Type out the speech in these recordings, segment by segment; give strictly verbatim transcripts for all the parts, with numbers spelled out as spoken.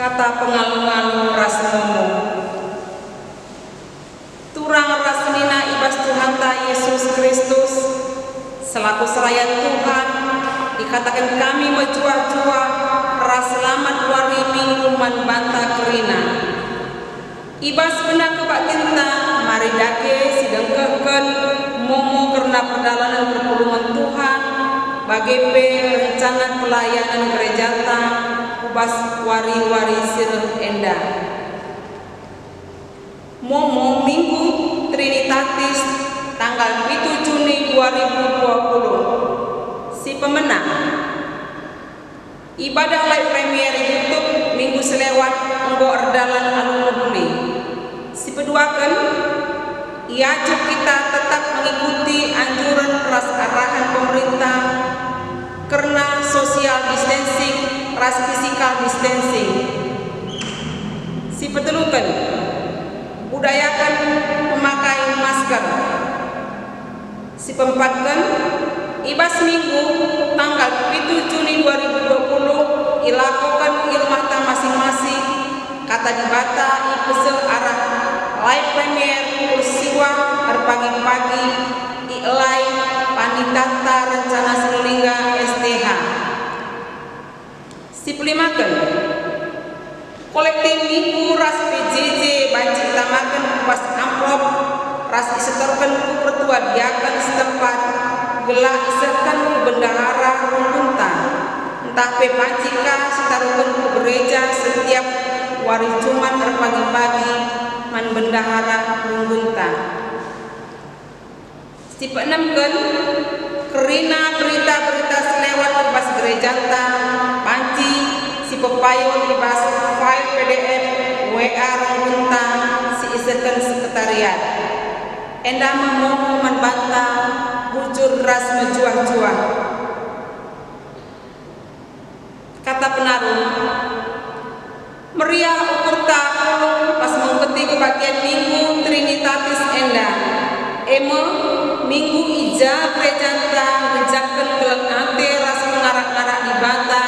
Kata pengalu-ngalu ras momo. Turang ras senina i bas Tuhanta Yesus Kristus, selaku serayan Tuhan, ikataken kami mejuah-juah ras selamat wari Minggu man banta kerina. I bas bena kebaktinta, mari dage sidengkehken momo kerna perdalanen perpulungen Tuhan, bage pe rencana pelayanen gerejanta ku bas wari-wari si reh enda. Momo Minggu Trinitatis, tanggal pitu Juni dua ribu dua puluh. Si pemena. Ibadah live premiere YouTube minggu selewat enggo erdalan alu mehuli. Si peduaken, iajuk kita tetap mengikuti anjuren ras arahan pemerintah kerna social distancing ras physical distancing. Si peteluken, budayaken memakai masker. Si peempatken, i bas Minggu, tanggal pitu Juni dua ribu dua puluh, ilakoken i rumahta masing-masing, Kata Dibata ipeseh arah live premiere pukul siwah erpagi-pagi, ielai panitahta rencana Sinulingga S T H. Si pelimaken, kolekte Minggu ras P J J banci itamaken ku bas amplop ras isetorken ku pertua diaken setempat, gelah isehken ku bendahara runggunta, ntah pe banci ka sitaruhken ku gereja setiap wari Jumat erpagi-pagi man bendahara runggunta. Si peenemken, kerina berita-berita si lewat i bas gerejanta banci sipepayun i bas file P D F W A runggunta si isehken sekretariat. Enda me momo man banta bujur ras mejuah-juah. Kata penaruh. Meriah ukurta pulung pas mengketi kebaktin Minggu Trinitatis enda, e me, Minggu i ja gerejanta ngejakken keleng ate ras pengarak-ngarak Dibata,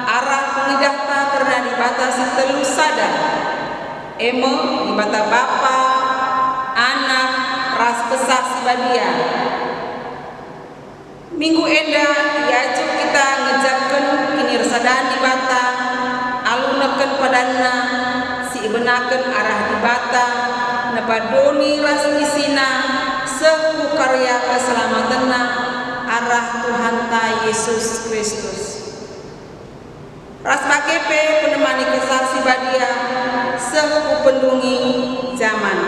arah pengidahta kerna Dibata si telu sada, e me, Dibata Bapa, Anak, ras Kesah Si Badia. Minggu enda iajuk kita ngejakken kinirsadan Dibata, alu nehken padanNa si ibenaken arah Dibata, nepa doni ras isiNa, seh ku karya keselamatenNa arah Tuhanta Yesus Kristus. Ras bage pe penemani Kesah Si Badia, seh ku pendungi jaman.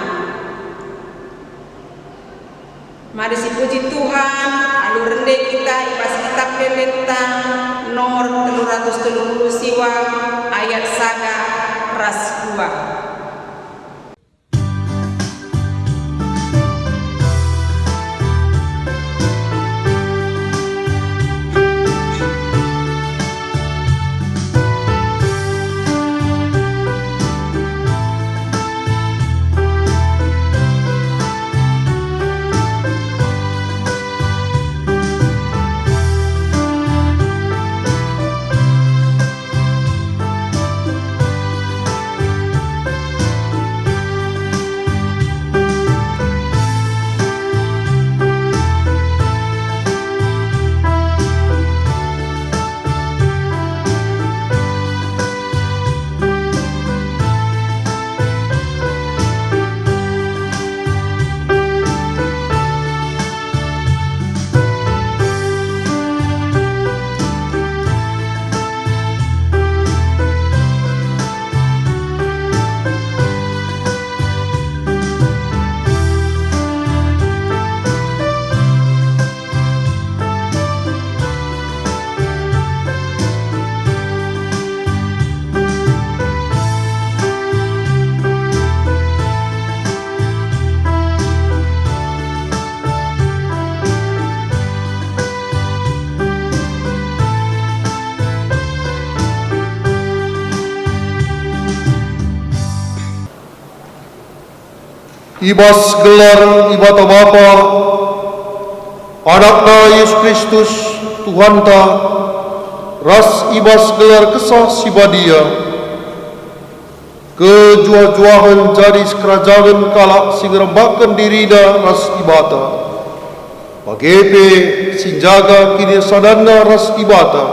Mari sipuji Tuhan, alu rende kita i bas Kitap Ende-Ende nomor telu ratus telu puluh siwa, ayat sada ras dua. I bas gelar Dibata Bapa, AnakNa Yesus Kristus, Tuhanta, ras i bas gelar Kesah Si Badia, Kejuah-juahen jadi sikerajangen kalak si ngerembakken dirina ras Dibata, bage pe si njaga kinisadanna ras Dibata.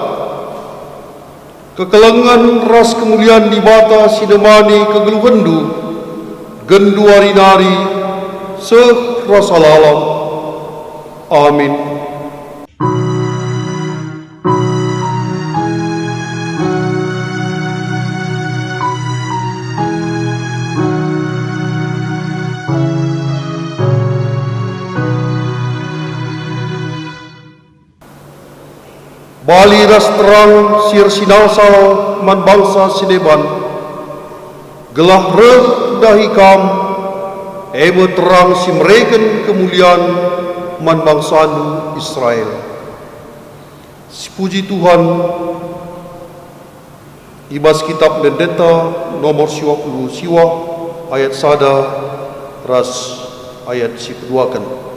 Kekelengen ras kemulian Dibata si nemani kegeluhenndu, genduari nari, seh ras alalap. Amin. Bali ras terang si ersinalsal man bangsa si deban, gelah reh ndahi kam, e me terang si mereken kemulian man bangsandu Israel. Sipuji Tuhan i bas Kitap Ende-endenta nomor siwah puluh siwah, ayat sada ras ayat si peduaken.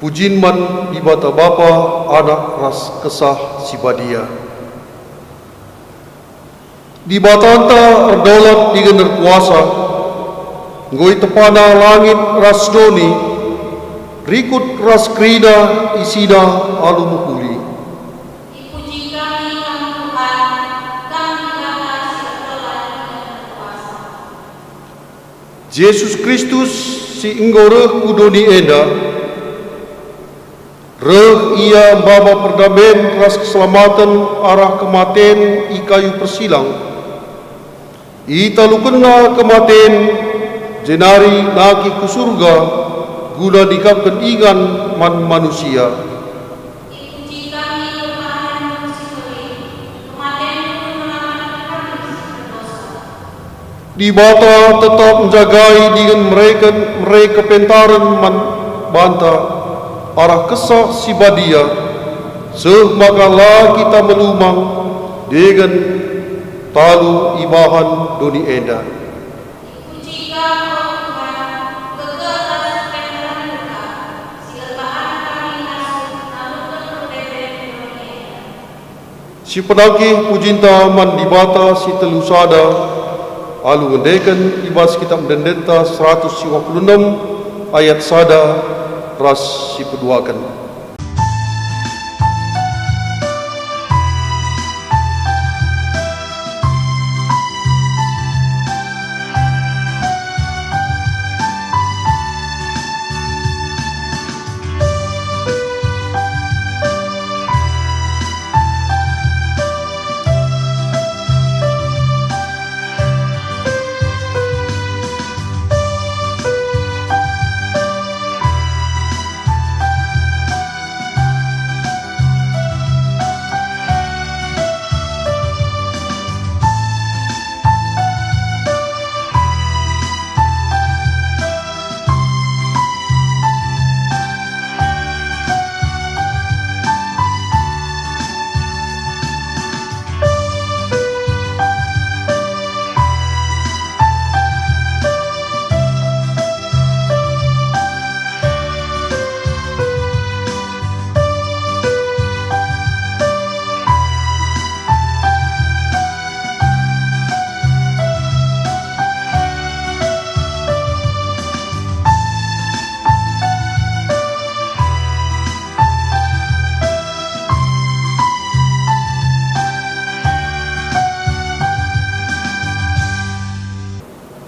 Pujin man Dibata Bapa, Anak, ras Kesah Si Badia. Dibatanta erdaulat dingen erkuasa, enggo itepana langit ras doni, rikut ras kerina isina alu mehuli. Ipuji kami Kam, Tuhan, Kam Dibata si erdaulat dingen erkuasa. Jesus Kristus si enggo reh ku doni enda, reh Ia maba perdamen ras keselamaten arah kematen i kayu persilang. ItalukenNa kematen, jenari nangkih ku Surga guna nikapken ingan man manusia. Ipuji kami, Tuhan, si mbelin, kematenNdu menyelamatken kami si berdosa. Dibata tetap njagai dingen mereken mere kepentaren man banta arah Kesah Si Badia, seh maka la kita melumang dingen talu ibahan doni enda. Ipuji Kam, o Tuhan, kekeh ras kepentaren Kam, si erbahan kami ngasup naluken perpeten doni enda. Sipenangkih pujinta man Dibata si telu sada, alu ngendeken i bas Kitap Ende-endenta seratus siwah puluh enem ayat sada ras si peduaken.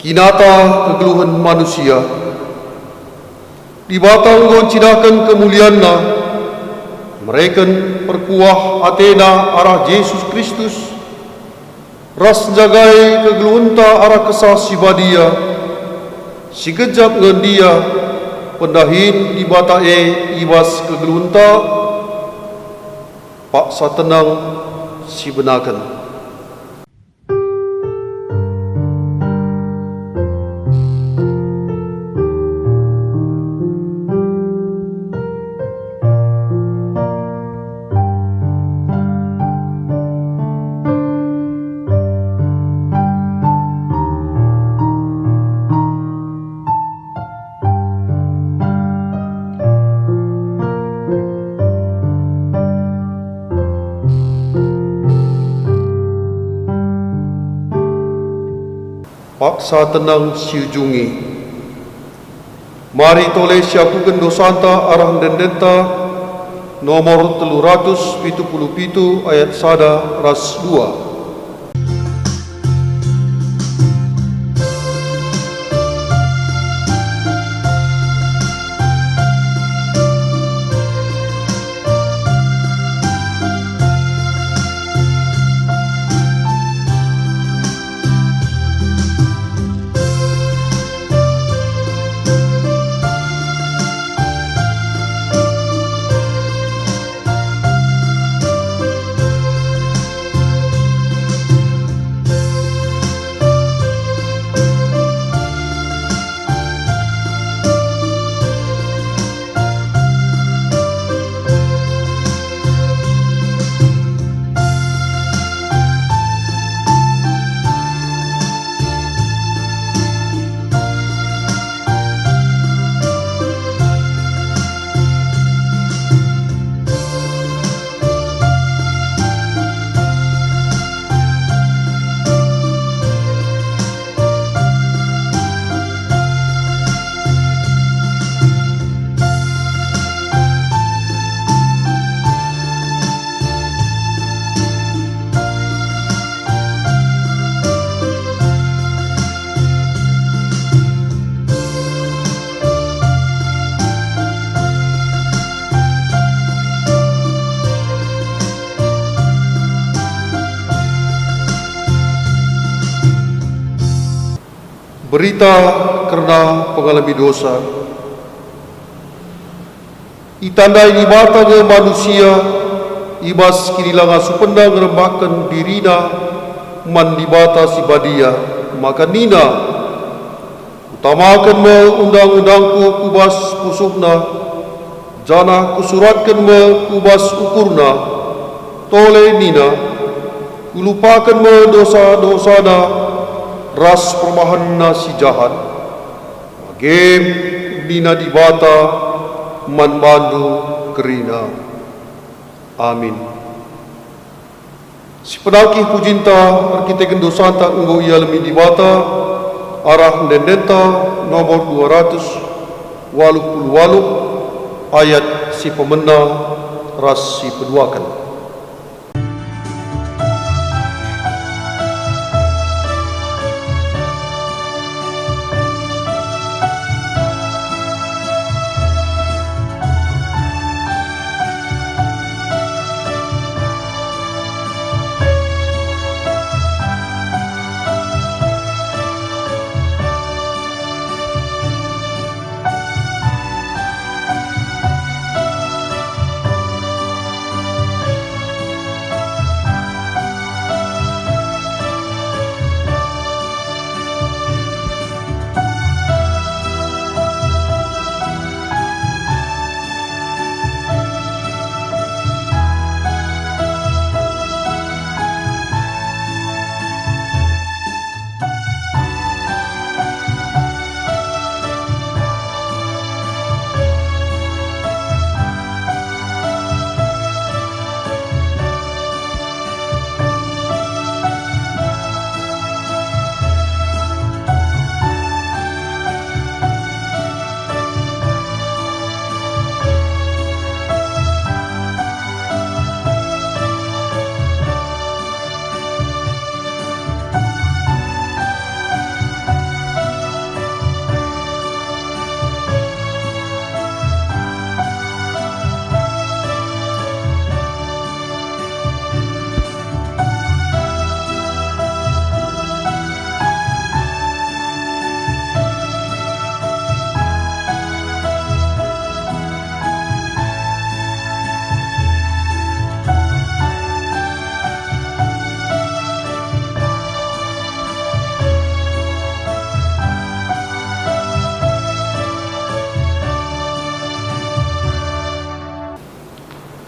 Kinata kegeluhen manusia. Dibata enggo ncidahken kemulianNa, mereken perkuah ateNa arah Jesus Kristus, ras njagai kegeluhenta arah Kesah Si Badia. Si gejap nge ndia pendahin Dibata e i bas kegeluhenta? Paksa tenang sibenaken. Paksa tenang siujungi. Mari tole siakuken dosanta arah ende-endenta, nomor telu ratus pitu puluh pitu ayat sada ras dua. Berita kerna pengalemi dosa. Itandai Dibata nge manusia i bas kinilangasupenna ngerembakken dirina man Dibata si Badia, maka nina, "Kutamaken me undang-undangKu ku bas pusuhna, janah Kusuratken me ku bas ukurna." Tole nina, "Kulupaken me dosa-dosana ras perbahanenna si jahat." Bage nina Dibata man bandu kerina. Amin. Sipenakih pujinta erkiteken dosanta enggo ialemi Dibata arah ende-endenta, nomor dua ratus waluh puluh waluh, ayat si pemena ras si peduaken.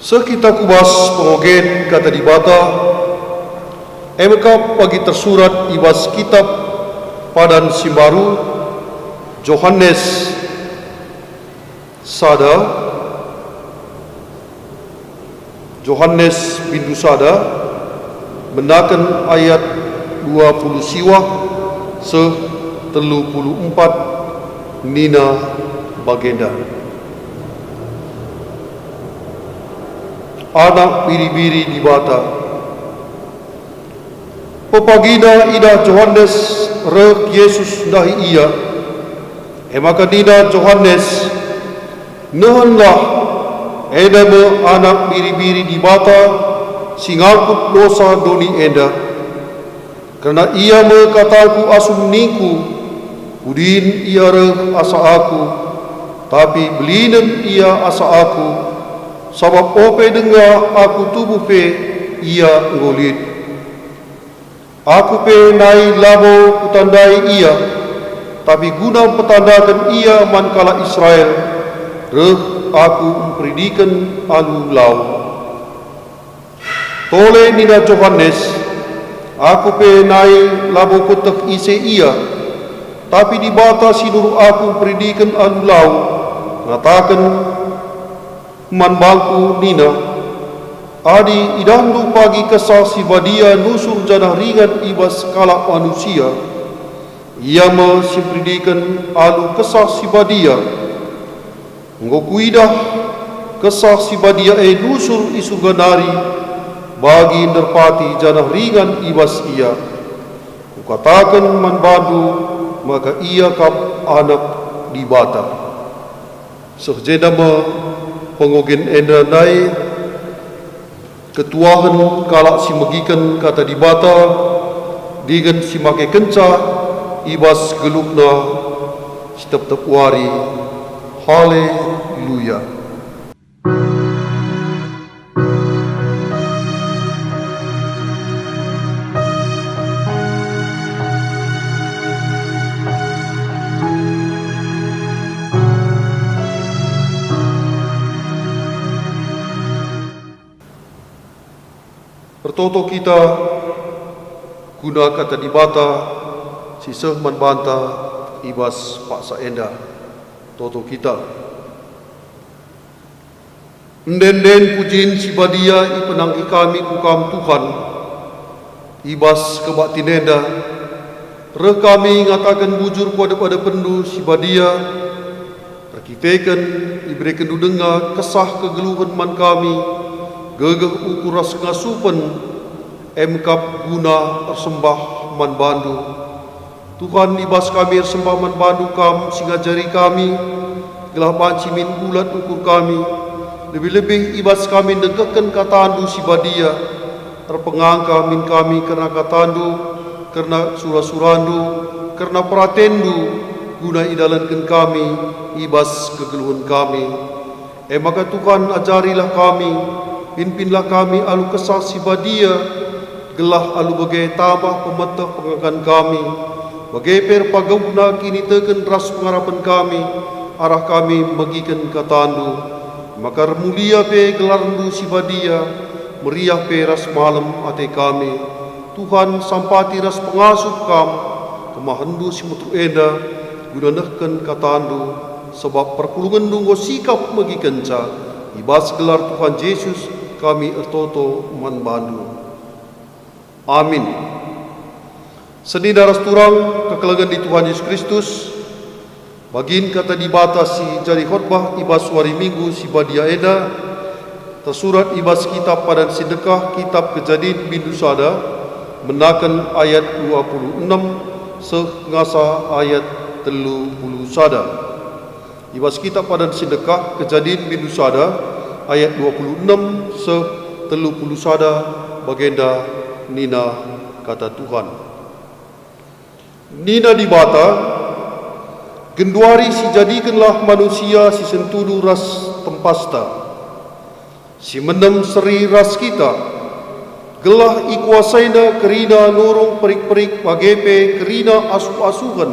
Seh kita ku bas pengogen Kata Dibata, e me kap bagi tersurat i bas Kitap Padan si Mbaru, Johanes sada, Johanes bindu sada, menaken ayat dua puluh siwah seh telu puluh empat, nina bagenda. Anak Biri-biri Dibata. Pepagina idah Johanes reh Jesus ndahi ia, e maka nina Johanes, "Nehenlah, enda me Anak Biri-biri Dibata si ngangkut dosa doni enda. Kerna ia me katangku asum ningku, 'Pudin ia reh asa aku, tapi belinen ia asa aku, sabap ope denga aku tubuh pe ia enggo lit.' Aku pe nai labo kutandai ia, tapi guna mpetandaken ia man kalak Israel, reh aku mperidiken alu lau." Tole nina Johanes, "Aku pe nai labo kueteh ise ia, tapi Dibata si nuruh aku mperidiken alu lau, ngataken man bangku nina, 'Adi idahndu pagi Kesah Si Badia nusur janah ringan i bas kalak manusia, ia me si mperidiken alu Kesah Si Badia.' Enggo kuidah Kesah Si Badia e nusur i Surga nari bagi nderpati janah ringan i bas ia. Kukataken man bandu maka ia kap Anak Dibata." Seh jenda me pengogen enda ndai, ketuahen kalak si megiken Kata Dibata dingen si makekenca i bas geluhna si tep-tep wari. Haleluya! Ertoto kita guna Kata Dibata si seh man banta i bas paksa enda. Toto kita. Ende-enden pujin si badia ipenangki kami ku Kam, Tuhan, i bas kebaktin enda, reh kami ngataken bujur ku adep-adepenNdu si badia, erkiteken iberekenNdu denga kesah kegeluhen man kami, gegeh ukur ras pengasupen, e me kap guna ersembah man baNdu. Tuhan, i bas kami ersembah man baNdu Kam si ngajari kami, gelah banci min bulat ukur kami, lebih-lebih i bas kami ndengkehken KataNdu si badia. Erpengangka min kami kerna KataNdu, kerna sura-suraNdu, kerna peratenNdu, guna idalanken kami i bas kegeluhen kami. E maka Tuhan, ajarilah kami, pimpinlah kami alu Kesah Si Badia, gelah alu bage tambah pemeteh pengakuan kami, bage pe erpaguhna kiniteken ras pengarapen kami, arah kami megiken KataNdu. E maka ermulia pe gelarNdu si badia, meriah pe ras malem ate kami. Tuhan, sampati ras pengasup Kam kemahenNdu si meteruk enda, guna nehken KataNdu, sabap perpulungenNdu enggo sikap megikenca. I bas gelar Tuhan Jesus kami ertoto man baNdu. Amin. Senina ras turang kekelengen di Tuhan Yesus Kristus, bagin Kata Dibata si jadi khotbah i bas wari Minggu si badia enda, tersurat i bas Kitap Padan Si Ndekah, Kitap Kejadin bindu sada, menaken ayat dua puluh enem seh ngasa ayat telu puluh sada. I bas Kitap Padan Si Ndekah, Kejadin bindu sada, ayat dua puluh enem seh telu puluh sada, bagenda nina Kata Tuhan. Nina Dibata, "Genduari sijadikenlah manusia si sentudu ras tempasta, si menem seri ras kita, gelah ikuasaina kerina nurung perik-perik bage pe kerina asuh-asuhen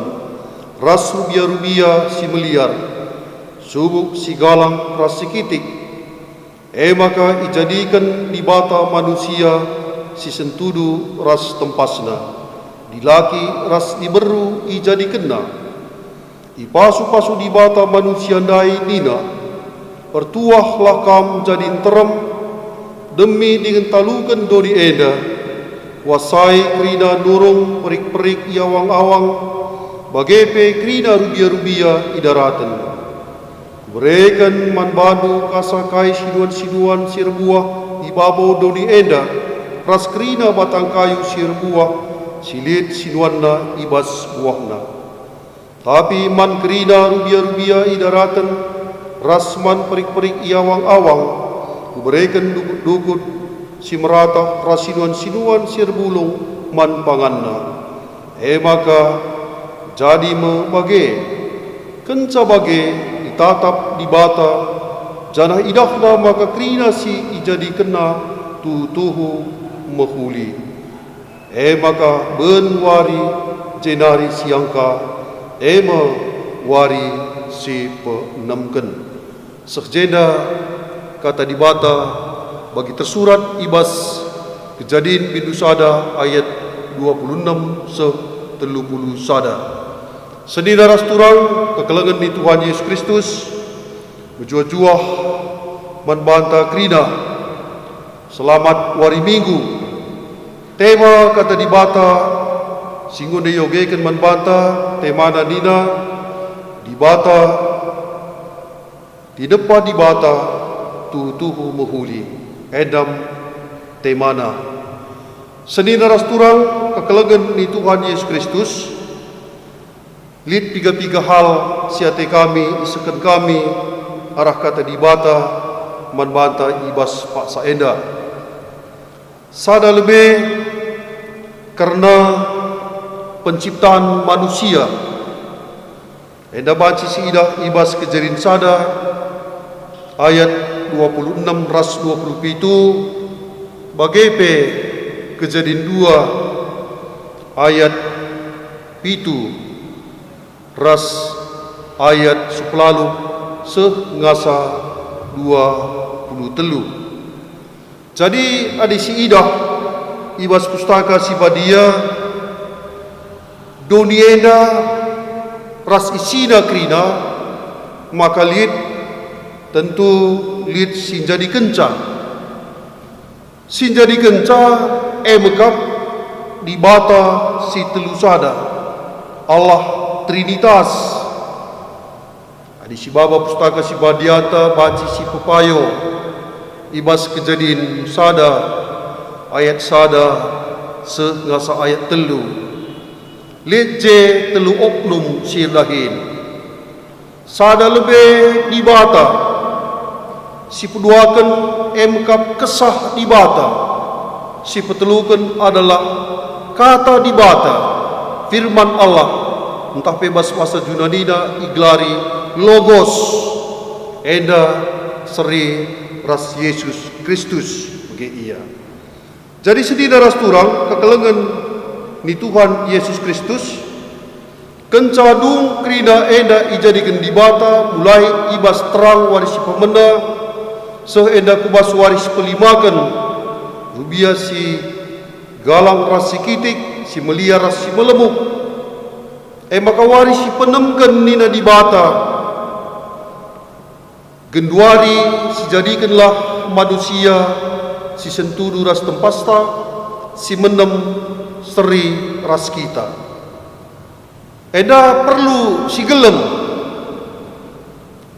ras rubia-rubia si meliar, subuk si galang ras si kitik." E maka ijadiken Dibata manusia si sentudu ras tempasNa, dilaki ras diberu ijadikenNa. Ipasu-pasu Dibata manusia ndai nina, "Ertuahlah kam jadi nterem, demi dingen taluken doni enda, kuasai kerina nurung perik-perik i awang-awang, bage pe kerina rubia-rubia i daraten. Kubereken man bandu kasa kai sinuan-sinuan si erbuah i babo doni enda, ras kerina batang kayu si erbuah si lit sinuanna i bas buahna. Tapi man kerina rubia-rubia i daraten, ras man perik-perik i awang-awang, Kubereken dukut-dukut si meratah ras sinuan-sinuan si erbulung man panganna." E maka jadi me bage. Kenca bage itatap Dibata, janah idahNa maka kerina si ijadikenNa tuhu-tuhu mehuli. E maka ben wari jenari siangka, e me wari si peenemken. Seh jenda kata Dibata bagi tersurat i bas Kejadin bindu sada ayat dua puluh enem seh telu puluh sada. Senina ras turang kekelengen ni Tuhan Yesus Kristus, mejuah-juah man banta kerina. Selamat wari Minggu. Tema kata Dibata si enggo enda iogeken man banta, temana nina, Dibata, tinepa Dibata tuhu-tuhu mehuli. Enda me temana. Senina ras turang kekelengen ni Tuhan Yesus Kristus, lit piga-piga hal si ate kami isehken kami arah kata Dibata man banta i bas paksa enda. Sada lebe kerna penciptan manusia. Enda banci siidah i bas Kejadin sada ayat dua puluh enem ras dua puluh pitu, bage pe Kejadin dua ayat pitu ras ayat sepuluh seh ngasa dua puluh telu. Jadi adi siidah i bas Pustaka Si Badia, doni enda ras isina kerina, maka lit, tentu lit si njadikenca. Si njadikenca e me kap Dibata si telu sada, Allah Trinitas. Adi sibaba Pustaka Si Badiata banci sipepayo i bas Kejadin sada ayat sada seh ngasa ayat telu. Lit je telu oknum si erdahin. Sada lebe Dibata, si peduaken e me kap Kesah Dibata, si peteluken adalah Kata Dibata, Firman Allah, ntah pe bas bahasa Junanina igelari Logos, enda seri ras Yesus Kristus bage ia. Jadi senina ras turang kekelengen ni Tuhan Yesus Kristus, kenca dung kerina enda ijadiken Dibata mulai i bas terang wari si pemena seh enda ku bas wari si pelimaken, rubia si galang ras si kitik, si melia ras si melemuk. E maka wari si peenemken nina Dibata, Genduari sijadikenlah manusia si sentudu ras tempasta, si menem seri ras kita. Enda perlu sigelem,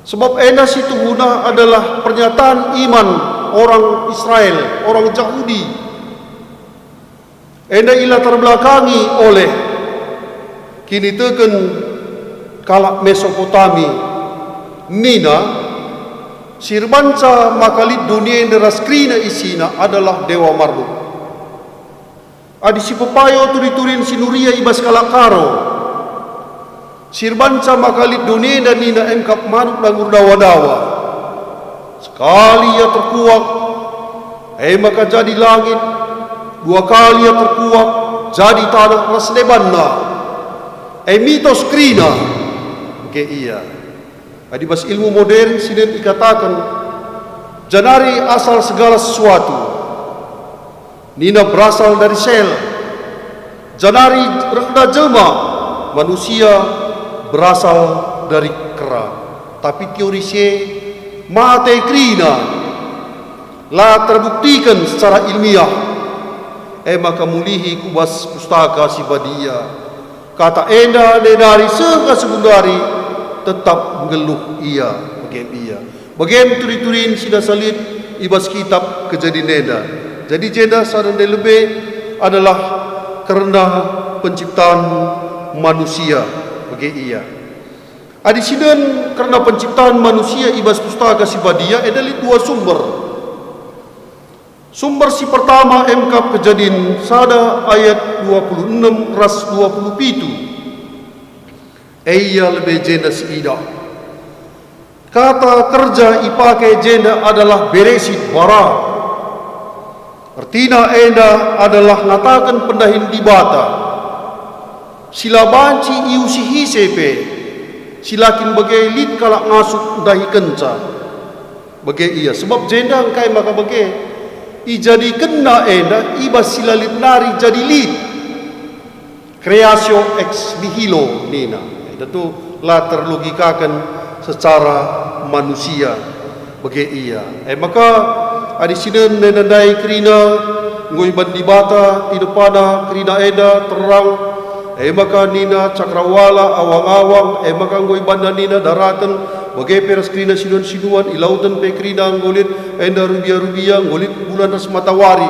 sebab enda situhuna adalah pernyataan iman orang Israel, orang Jahudi. Enda ilatarbelakangi oleh kiniteken kalak Mesopotami, nina, si erbanca maka lit doni enda ras kerina isina adalah Dewa Marduk. Adi sipepayo turi-turin si nuria i bas kalak Karo, si erbanca maka lit doni enda nina e me kap manuk nanggur dawa-dawa. Sekali ia terkuak, e maka jadi langit, dua kali ia terkuak, jadi taneh ras debanna. E mitos kerina, bage ia. Adi bas ilmu modern si lit ikataken, Janari asal segala sesuatu, nina berasal dari sel. Janari rehna jelma, manusia, berasal dari kera. Tapi teori si e mate kerina, la terbuktiken secara ilmiah. E maka mulihi ku bas Pustaka Si Badia. Kata enda ndai nari seh ka seh genduari tetap nggeluh ia, bage ia. Bage me turi-turin si nasa lit i bas kitab Kejadin enda. Jadi jenda sada ndai lebe adalah kerna penciptan manusia, bage ia. Adi sinen kerna penciptan manusia i bas Pustaka Si Badia, enda lit dua sumber. Sumber si pertama emkap Kejadin sada ayat dua puluh enem ras dua puluh pitu. E ia lebe jenda siidah. Kata kerja ipake jenda adalah beresit bara. Ertina enda adalah ngataken pendahin Dibata, si la banci iusihi ise pe, si la kin bage lit kalak ngasup ndahikenca. Bage ia, sebab jenda engkai maka bage? Ijadikenna enda i bas si la lit nari jadi lit. Creatio ex nihilo nina. Enda tu la terlogikaken secara manusia. Bage ia. E maka, adi sinen enda ndai kerina, enggo iban Dibata, tinepana kerina enda terang, e maka nina cakrawala awang-awang, e maka enggo ibanna nina daraten, bage pe ras kerina sinuan-sinuan, i lauten pe kerina enggo lit enda rubia-rubia, enggo lit bulan ras matawari.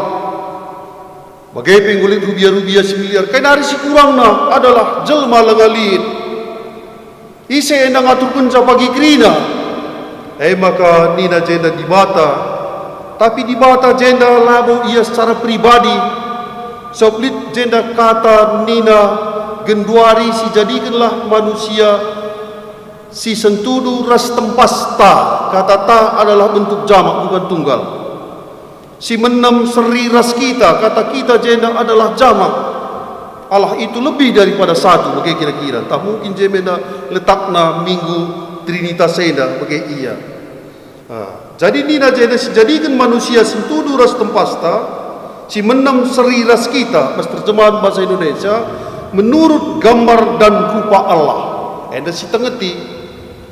Bage pe enggo lit rubia-rubia si miliar. Kai nari si kurangna adalah jelma langa lit. Ise enda ngaturkenca pagi kerina? E maka nina jenda Dibata. Tapi Dibata jenda labo ia secara pribadi. Sabap lit jenda kata nina, genduari sijadikenlah manusia si sentudu ras tempasta. Kata ta adalah bentuk jamak, bukan tunggal. Si menem seri ras kita, kata kita jenda adalah jamak. Allah itu lebih daripada satu, bage kira-kira. Ntah mungkin je me enda letakna minggu Trinitas enda, bage ia. Ah, jadi nina jenda sijadiken manusia sentudu ras tempasta, si menem seri ras kita, bas terjemahan bahasa Indonesia, menurut gambar dan rupa Allah. Enda sitengeti,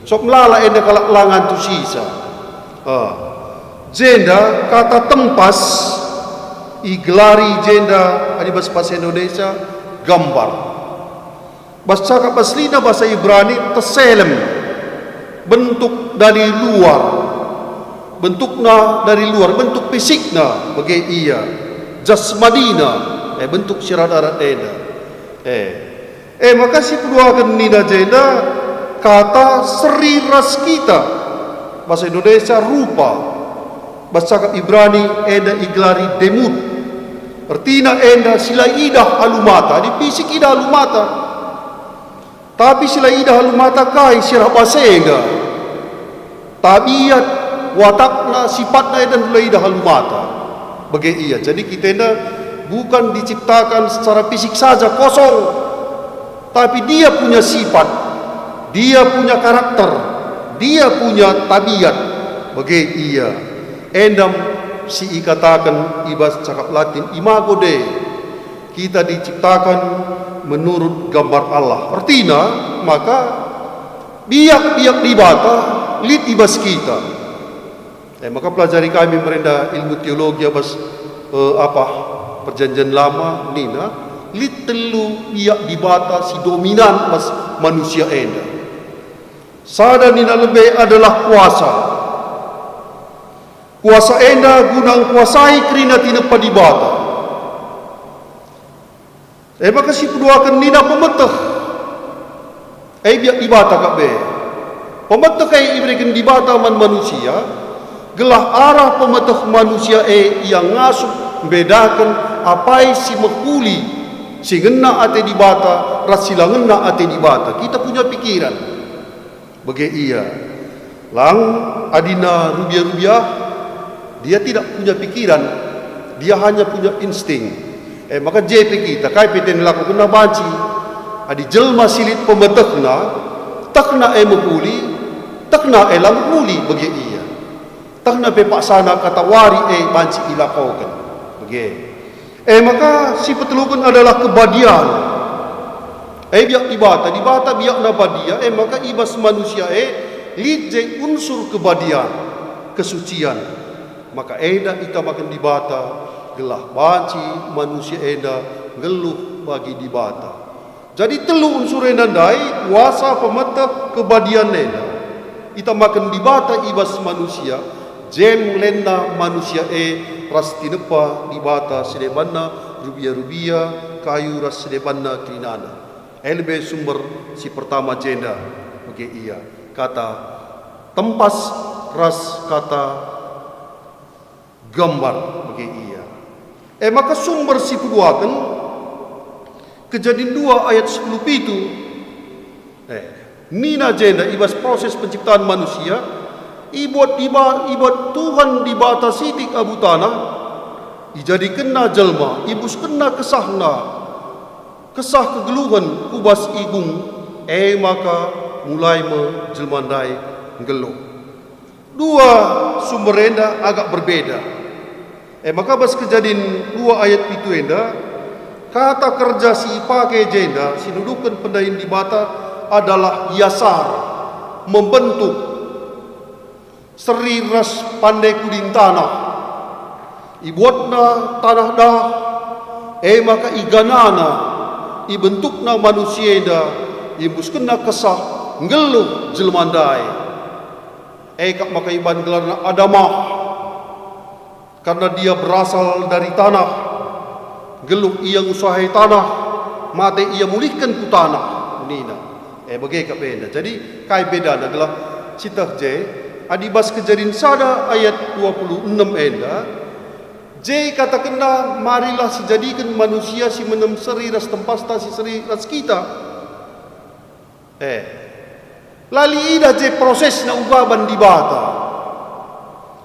sop melala enda kalak la ngantusisa. Ah. Jenda kata tempas igelari jenda adi bas bahasa Indonesia gambar. Bas cakap aslina bahasa Ibrani, teselem, bentuk dari luar. Bentukna dari luar, bentuk fisikna, bage ia. Jasmadina, eh, bentuk si rada-rada enda. Eh. E maka si peduaken nina jenda kata seri ras kita. Bahasa Indonesia rupa. Bas cakap Ibrani enda igelari demut. Ertina enda si la idah alu mata, adi fisik idah alu mata. Tapi si la idah alu mata kai si rah bas enda? Tabiat, watakna, sipatna enda la idah alu mata. Bage ia. Jadi kita enda bukan diciptakan secara fisik saja, kosong. Tapi dia punya sifat, dia punya karakter, dia punya tabiat. Bage ia. Enda si ikataken i bas cakap Latin imago Dei. Kita diciptakan menurut gambar Allah. Ertina, maka biak-biak Dibata lit i bas kita. Eh, maka pelajari kami merenda ilmu teologi bas, eh, apa, Perjanjian Lama nina, lit telu biak Dibata si dominan bas manusia enda. Sada nina lebe adalah kuasa. Kuasa enda guna ngkuasai kerina tinepa Dibata. E maka si peduaken nina pemeteh. E biak Dibata kap e. Pemeteh e ibereken Dibata man manusia, gelah arah pemeteh manusia e ia ngasup mbedaken apai si mehuli, si ngena ate Dibata ras si la ngena ate Dibata. Kita punya pikiran. Bage ia. Lang adina rubia-rubia, dia tidak punya pikiran, dia hanya punya insting. Eh, maka je pe kita, kai pe ten lakukenna banci. Adi jelma si lit pemetehna, tehna e mehuli, tehna e la mehuli, bage ia. Tehna pe paksana kata wari e banci ilakoken. Bage. E maka si peteluken adalah kebadian. E biak Dibata, Dibata biakna badia, e maka i bas manusia e lit je unsur kebadian, kesucian. Maka enda itamaken Dibata gelah banci manusia enda nggeluh bagi Dibata. Jadi telu unsur enda ndai kuasa pemeteh kebadian enda. Itamaken Dibata i bas manusia, jem lenna manusia e ras tinepa Dibata si debanna rubia-rubia, kayu ras si debanna kerinana. E lebe sumber si pertama jenda, bage ia, kata tempas ras kata gambar, bage ia. E maka sumber si peduaken, Kejadin dua ayat sepuluh pitu. Eh, nina jenda i bas proses penciptaan manusia, ibuat Diba-, ibuat Tuhan Dibata sitik abu tanah, ijadikenna jelma, ibuskenna kesahna, kesah kegeluhen ku bas igung, e maka mulai me jelma ndai nggeluh. Dua sumber enda agak berbeda. E maka bas Kejadin dua ayat pitu enda, kata kerja si ipake jenda si nuduhken pendahin Dibata adalah yasar, membentuk, seri ras pande kudin tanah. Ibuatna tanah dah, e maka iganana, ibentukna manusia enda, iembuskenna kesah, nggeluh jelma ndai. E kap maka iban gelarna Adamah, karna dia berasal dari tanah. Nggeluh ia ngusahi tanah, mate ia mulihken ku tanah, nina. E bage kap enda. Jadi, kai bedana gelah sieteh je? Adi bas Kejadin sada ayat dua puluh enem enda, je ikatakenna, "Marilah sijadiken manusia si menem seri ras tempasta si seri ras kita." Eh, la lit idah je prosesna uga ban Dibata.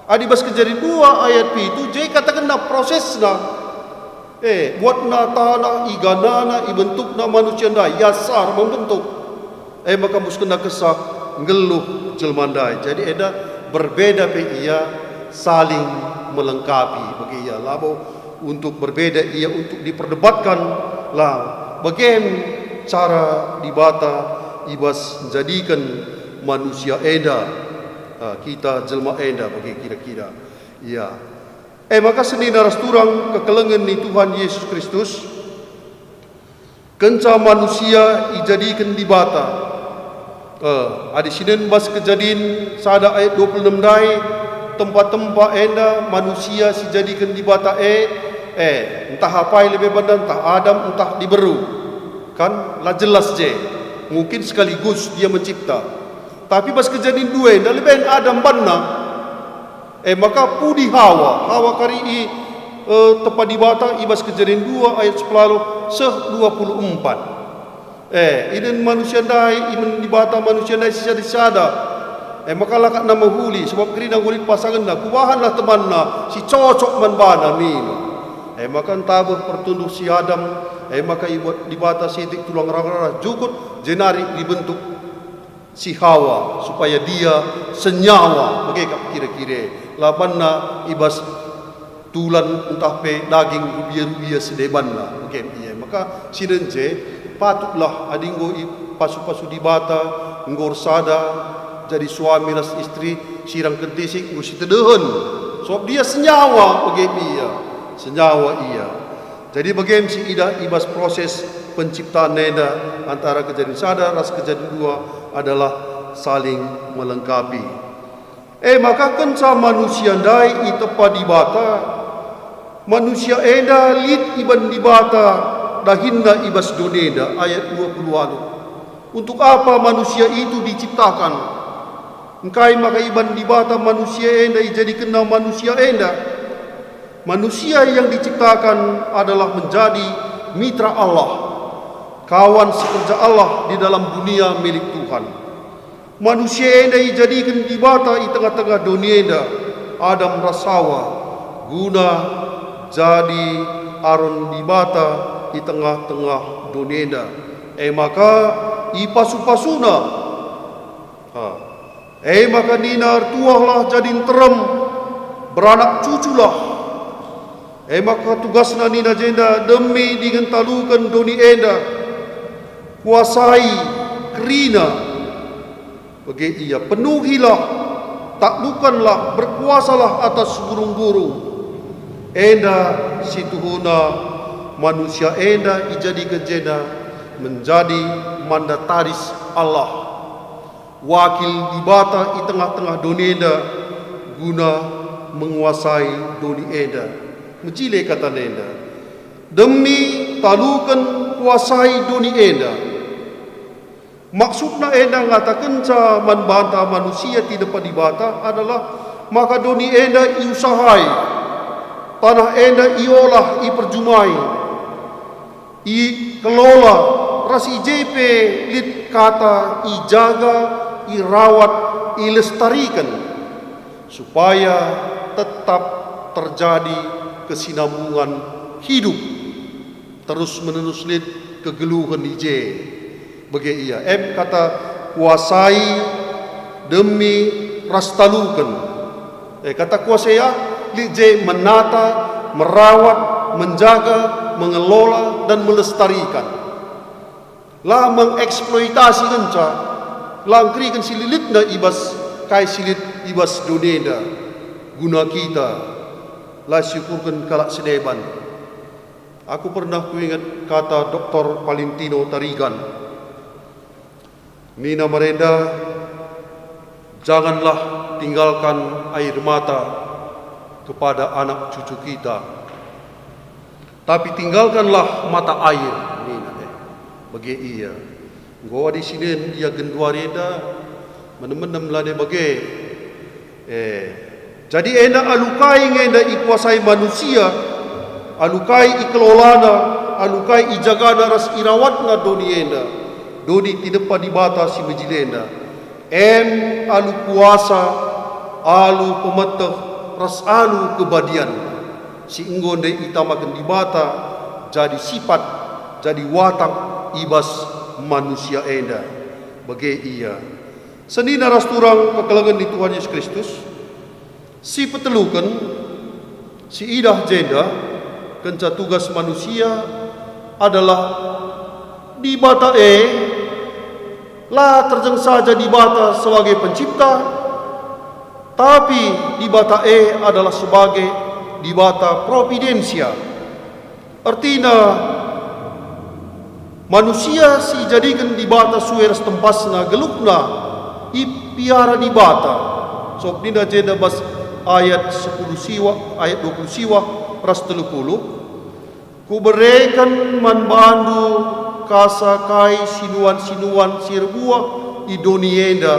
Adi bas Kejadin dua ayat pitu, je ikatakenna prosesna. Eh, buatna tanah, iganana, ibentukna manusia ndai, yasar, membentuk. Eh, maka mbuskenna kesah, nggeluh jelma ndai. Jadi enda berbeda pe ia, saling melengkapi. Bagi ia, labo untuk berbeda ia untuk diperdebatkan, la, bage cara Dibata i bas njadiken manusia enda, ah, kita jelma enda bage kira-kira. Ia. E maka senina ras turang kekelengen ni Tuhan Yesus Kristus, kenca manusia ijadiken Dibata. Eh, adi sinen bas Kejadin sada ayat dua puluh enem ndai, tempa-tempa enda manusia sijadiken Dibata e, eh, ntah apai lebe bana, ntah Adam, ntah diberu. Kan la jelas je. Mungkin sekaligus dia mencipta. Tapi bas Kejadin dua enda leben Adam banna. E maka pudi Hawa, Hawa kari i, e, tempa Dibata i bas Kejadin dua ayat sepuluh seh dua puluh empat. E, inen manusia ndai, inen Dibata manusia ndai sisada-sada. E maka la kap mehuli, sebab kerina enggo lit pasangenna, kubahanlah temanna si cocok man bana, nina. E maka ntabeh pertunduh si Adam, e maka ibuat Dibata sitik tulang rara-rara jukut, jenari dibentuk si Hawa, supaya dia senyawa, bage kap kira-kira. La banna i bas tulan ntah pe daging rubia-rubia si debanna, bage ia. Maka sinen je, patutlah adi enggo ipasu-pasu Dibata, enggo ersada, jadi suami ras istri, sirang kentisik, enggo sitedehen. Sebab dia senyawa, bage ia. Senyawa ia. Jadi bage me si idah i bas proses penciptaan enda antara Kejadin sada ras Kejadin dua adalah saling melengkapi. E maka kenca manusia ndai itempa Dibata, manusia enda lit iban Dibata dahinna i bas doni enda, ayat dua puluh waluh. Untuk apa manusia itu diciptakan? Engkai maka iban Dibata manusia enda ijadikenna manusia enda? Manusia yang diciptakan adalah menjadi mitra Allah, kawan sekerja Allah di dalam dunia milik Tuhan. Manusia enda ijadiken Dibata i tengah-tengah doni enda, Adam ras Hawa, guna jadi aron Dibata i tengah-tengah doni enda. E maka ipasu-pasuNa. Ha. E maka nina, "Ertuahlah jadi nterem, beranak cuculah. E maka tugasna nina jenda, demi dingen taluken doni enda, kuasai kerina. Bage ia, penuhilah, taklukanlah, berkuasalah atas gurung-gurung. Enda si tuhuna manusia enda ijadiken jenda menjadi mandataris Allah, wakil Dibata i tengah-tengah doni enda guna menguasai doni enda. Mejile kata enda, demi taluken kuasai doni enda. Maksudna enda ngatakenca man banta manusia tinepa Dibata adalah maka doni enda iusahai, tanah enda iolah, iperjumai, ikelola, ras i je pe lit kata ijaga, irawat, ilestariken, supaya tetap terjadi kesinambungan hidup. Terus-menerus lit kegeluhen i je. Bage ia, em kata kuasai, demi, ras taluken. Eh, kata kuasai ah, lit je menata, merawat, menjaga, mengelola, dan melestarikan. La mengeksploitasi ngenca, la ngkeriken si lilitna i bas kai si lit i bas doni enda. Guna kita, la siukurken kalak si deban. Aku pernah kuinget kata Doktor Valentino Tarigan. Nina marenda, "Janganlah tinggalkan air mata kepada anak cucu kita, tapi tinggalkanlah mata air," nina e. Bage ia. Enggo adi sinen ia genduari enda, menem-menem lane bage. Eh, jadi enda alu kai nge enda ikuasai manusia, alu kai ikelolana, alu kai ijagana ras irawatna doni enda, doni tinepa Dibata si mejile enda. Em alu kuasa, alu pemeteh, ras alu kebadian, si enggo ndai itamaken Dibata jadi sipat, jadi watak i bas manusia enda. Bage ia. Senina ras turang kekelengen ni Tuhan Yesus Kristus, si peteluken, si idah jenda, kenca tugas manusia adalah Dibata e la terjeng saja Dibata sebagai pencipta, tapi Dibata e adalah sebagai Dibata providensia. Ertina, manusia si ijadiken Dibata sue ras tempasna geluhna ipiara Dibata. Sabap nina jenda bas ayat sepuluh siwah, ayat dua puluh siwah ras telu puluh, "Kubereken man bandu kasa kai sinuan-sinuan si erbuah i doni enda,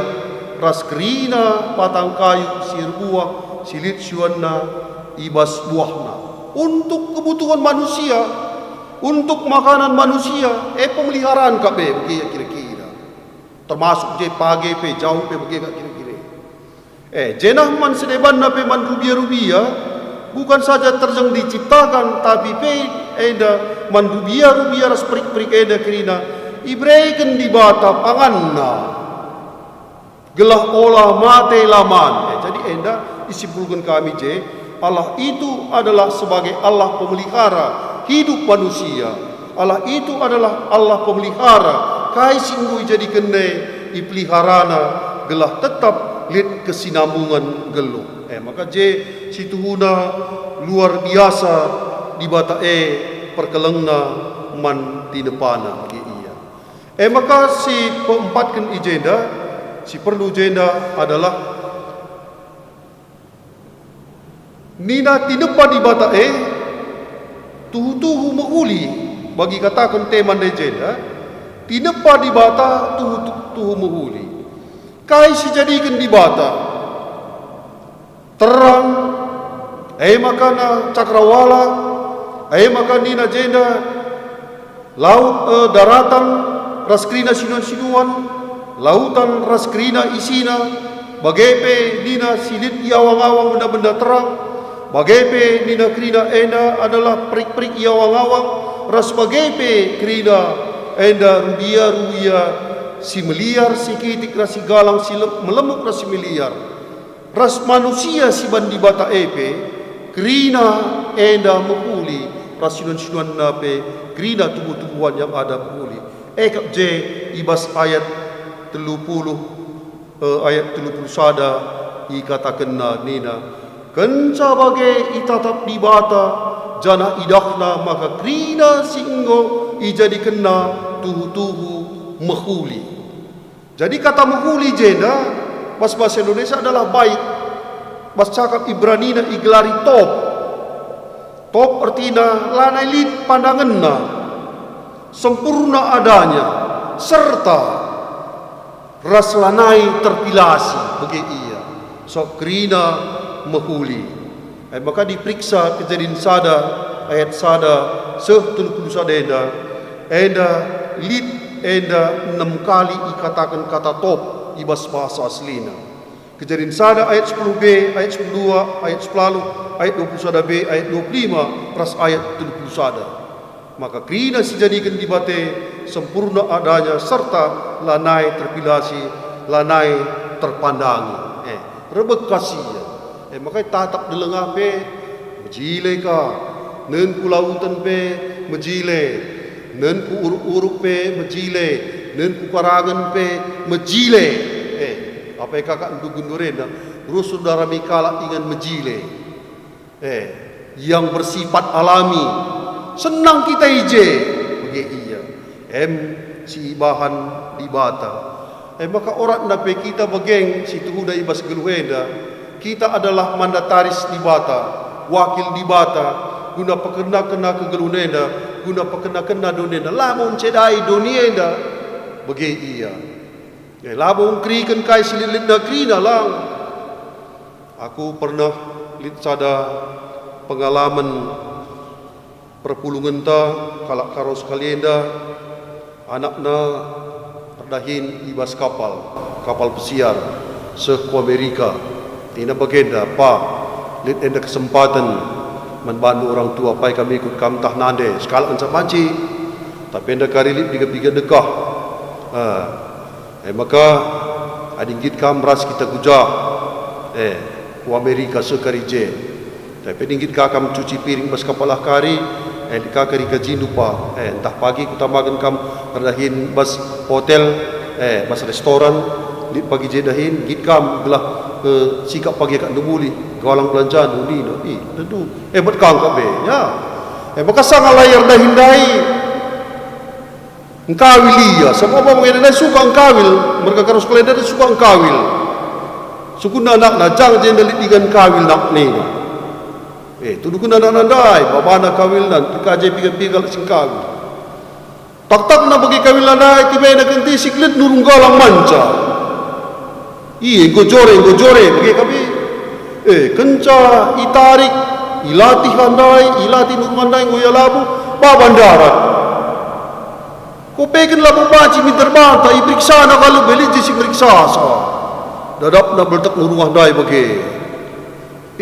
ras kerina batang kayu si erbuah si lit siuanna i bas buahna." Untuk kebutuhan manusia, untuk makanan manusia, e, pemeliharaan kap e, bage kira-kira. Termasuk je page pe, jauh pe, bage kap kira-kira. Eh, jenah man sedebanna pe man rubia-rubia, bukan saja terjeng diciptakan, tapi pe enda man rubia-rubia ras perik-perik enda kerina ibereken Dibata panganna. Gelah ola mate la man. Eh, jadi enda isimpulken kami je, Allah itu adalah sebagai Allah pemelihara hidup manusia. Allah itu adalah Allah pemelihara kai si enggo ijadikenNa, ipeliharana gelah tetap lit kesinambungen geluh. Eh, maka je situhuna luar biasa Dibata e perkelengna man tinepana bage ia. E maka si peempatken i jenda, si perlu jenda adalah nina tinepa Dibata e tuhu-tuhu mehuli, bagi kataken tema ndai jenda, tinepa Dibata tuhu-tuhu mehuli. Kai si jadiken Dibata? Terang, e maka na cakrawala, e maka nina jenda, laut, e, daratan ras kerina sinuan-sinuan, lautan ras kerina isina, bage pe nina si lit i awang-awang benda-benda terang, bage pe nina kerina enda adalah perik-perik i awang-awang, ras bage pe kerina enda rubia-rubia si meliar, si kitik ras si galang, si lem-, melemuk ras si meliar. Ras manusia si ban Dibata e pe kerina enda mehuli, ras sinuan-sinuanna pe kerina tubuh-tubuhan yang ada mehuli. E kap je i bas ayat telu puluh, eh, ayat telu puluh sada ikatakenna nina, "Kenca bage itatap Dibata janah idahNa maka kerina si enggo ijadikenNa tuhu-tuhu mehuli." Jadi kata mehuli jenda bas bahasa Indonesia adalah baik. Bas cakap Ibranina igelari top. Top ertina lanai lit pandangenna, sempurna adanya, serta ras lanai terpilasi bage ia, sop kerina mehuli. E maka diperiksa Kejadin sada ayat sada seh telu puluh sada enda, enda lit enda enem kali ikataken kata top i bas bahasa aslina. Kejadin sada ayat sepuluh b, ayat sepuluh dua, ayat sepuluh, ayat dua puluh sada b, ayat dua puluh lima, ras ayat telu puluh sada. Maka kerina si jadiken Dibata sempurna adanya serta lanai terpilasi, lanai terpandangi. Eh, rebek ka si ia. Eh, maka tatap deleng ah pe mejile ka. Nen ku lauten pe mejile. Nen ku uruk-uruk pe mejile. Nen ku karangen pe mejile. Eh, apa e kakak ndugun dorenda? Rusur darami kalak ingan mejile. Eh, yang bersifat alami. Senang kita i je. Bage ia. Em si ibahan Dibata. E maka oratna pe kita bage si tuhuna i bas geluh enda. Kita adalah mandataris Dibata, wakil Dibata, guna pekerna-kerna kegeluhen enda, guna pekerna-kerna doni enda. Labo ncedai doni enda. Bage ia. E, labo ngkeriken kai si lit-litna kerina lang. Aku pernah lit sada pengalamen perpulungenta kalak Karo sekali enda, anakna erdahin i bas kapal, kapal pesiar, seh ku Amerika. Nina bagenda, "Pa, lit enda kesempaten man bandu orang tua, pai kam ikut kam ntah nande, sekalak ngenca banci. Tapi enda kari lit piga-piga dekah." Ah, E maka, adi nggit kam ras kita ku jah, e, ku Amerika seh kari je. Tapi adi nggit ka kam cuci piring bas kapal ah kari, e, lit ka kari gajindu pa, e, ntah pagi kutamaken kam erdahin bas hotel, e, bas restoran, lit pagi je dahin, nggit kam gelah, e, sikap pagi akapndu muli, galang belanjandu, nina, ih, tentu, hebat kangkap be, ya. E maka sanga layar dahin ndai. Engkawil ia, sabap bapa ngena ndai suka engkawil, merga Karo sekali enda suka engkawil. Sungkunna anakna, jang jenda lit ingan kawil nak nina. Eh, tuduhken anakna ndai, babana kawilna, lit ka je piga-piga kalak si engkawil. Taktakna bagi kawilna ndai, tibaina kentisik lit nurung galang manca. Ie, enggo jore, enggo jore, bage kap e. Eh, kenca itarik, ilatih ndai, ilatih nurung ndai, enggo ia labuh, baba ndarat. Kopeken labo banci minter banta, iperiksana kal lebe lit je si meriksasa. Dadapna beltek nurung ndai bage.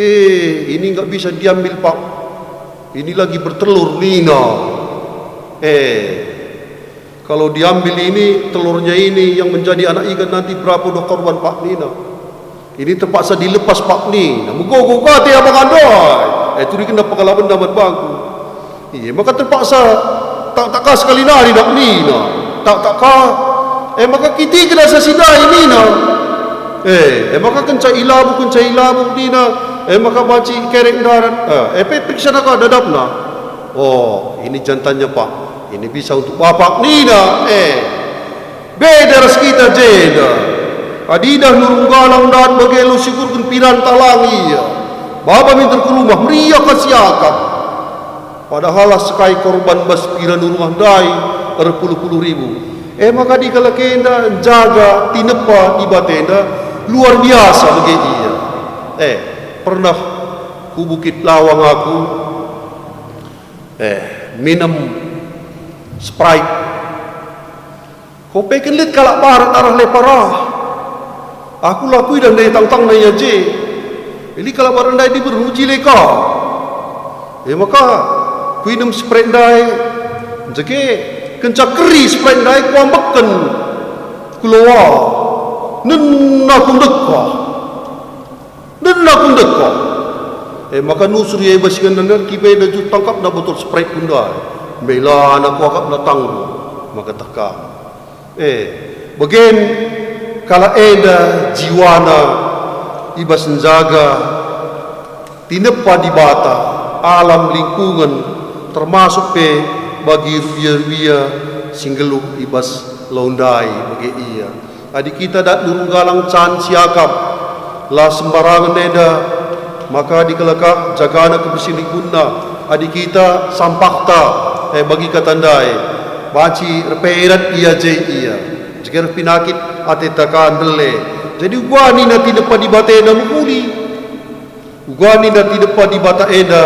Eh, ini nggak bisa diambil, Pak. Ini lagi bertelur, nina. Eh, kalau diambil ini, telurnya ini yang menjadi anak ingan nanti berapa udah korban, Pak, nina. Ini terpaksa dilepas, Pak, nina. Megogo kate abang ndai. Eh, turikenna pengalamen daman bangku. Iya, maka terpaksa tak tak ka sekali nari nak nina. Tak tak ka. Eh, maka kitiken asa si ndai nina. Eh, eh, maka kenca ilabuh, kenca ilabuh nina. Eh, maka banci kerek ndarat. Eh, eh, pe periksana ka dadapna. Oh, ini jantannya, Pak. Ini bisa untuk Bapak nina. Eh, beda ras kita jenda. Adi idah nurung galang ndarat bage lo sikurken piran talang ia. Baba minter ku rumah, meriah ka siakap. Padahal la sekai korban bas piran nurung ndai erpuluh-puluh ribu. E maka adi kalak enda njaga tinepa Dibata enda luar biasa bage ia. Eh, pernah ku Bukit Lawang aku, eh, minem Sprite. Kopeken lit kalak barat arah Lepara. Aku la kuidah ndai tangtangna ia je. Lit kalak barat ndai diberu mejile ka. E maka kuinem Sprite ndai, jege kenca keri Sprite ndai kuambekken. Kuloa. Nena kundekah. Aku ndekah. E maka nusur ia i bas ingan ndai, kibai daju tangkapna botol Sprite ku ndai. Mbeilana kuakapna tanggung, maka teh kam. E, bage kalak enda jiwana i bas njaga tinepa Dibata, alam lingkungan, termasuk pe bagi rubia-rubia si nggeluh i bas lau ndai bage ia. Adi kita dat nurung galang can siakap, la sembarangen enda, maka dikelekah jagana kebersihen lingkunna. Adi kita sampahta, eh, bagi kata ndai, banci erperet ia je ia, jeger pinakit ateta ka ndele. Jadi uga nina tinepa Dibata enda mehuli. Uga nina tinepa Dibata enda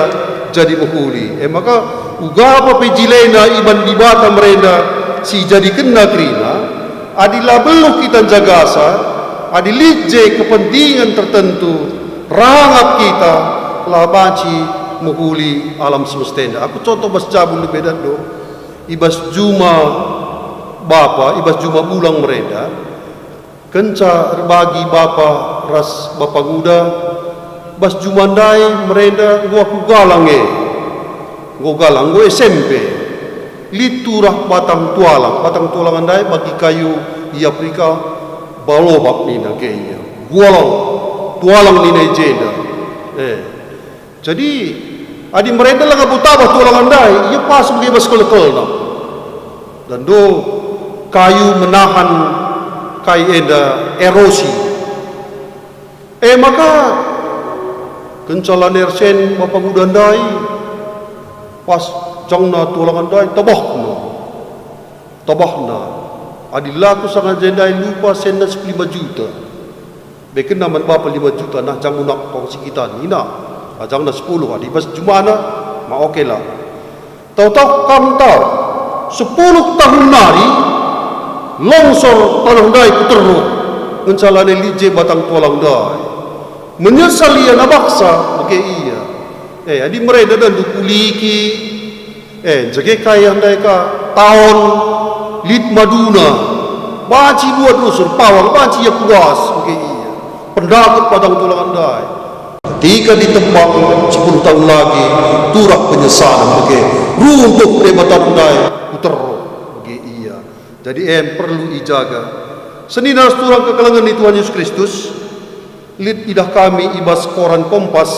jadi mehuli. E maka, uga apa pe jilena iban Dibata merenda si ijadikenna kerina, adi la beluh kita njagasa, adi lit je kepentingan tertentu rangap kita, la banci mehuli alam semesta enda. Aku contoh bas jabu lebe dado, i bas juma bapa, i bas juma bulang merenda, kenca erbagi bapa ras bapa nguda, bas juma ndai merenda enggo aku galang e. Enggo galang, enggo S M P. Lit turah batang tualang. Batang tualang ndai bagi kayu i Afrika, baobab nina ke ia. Gualang, tualang nina i jenda. Eh. Jadi, adi merenda langa butabah tualang ndai, ia pas bage bas kelekelna. Dado kayu menahan kai enda erosi. E maka, kenca lanai ersen bapa nguda ndai, pas jangna tualang ndai, tabahna. Tabahna. Adi la kusanga jenda ndai lupa senna sepuluh lima juta. Bekenna man bapa lima juta, nah jangmuna tong si kita nina, ajangna sepuluh, adi bas jumana, ma oke la. Tau-tau kam tau, sepuluh tahun nari, longsor taneh ndai ku Teruk, ngenca lanai lit je batang tualang ndai. Menyesal ia nabaksa, bage ia. Eh, adi merenda ndu kuliki, Eh, njege kai ndai ka, taon lit maduna, banci buat rusur pawang, banci ia kudas, bage ia. Pendakut batang tualang ndai. Ketika ditebang sepuluh tahun lagi, turah penyesalan, bage, runtuh deba taneh ndai, ku Teruk, bage ia. Jadi en perlu ijaga. Senina ras turang kekelengen ni Tuhan Yesus Kristus, lit idah kami i bas koran Kompas,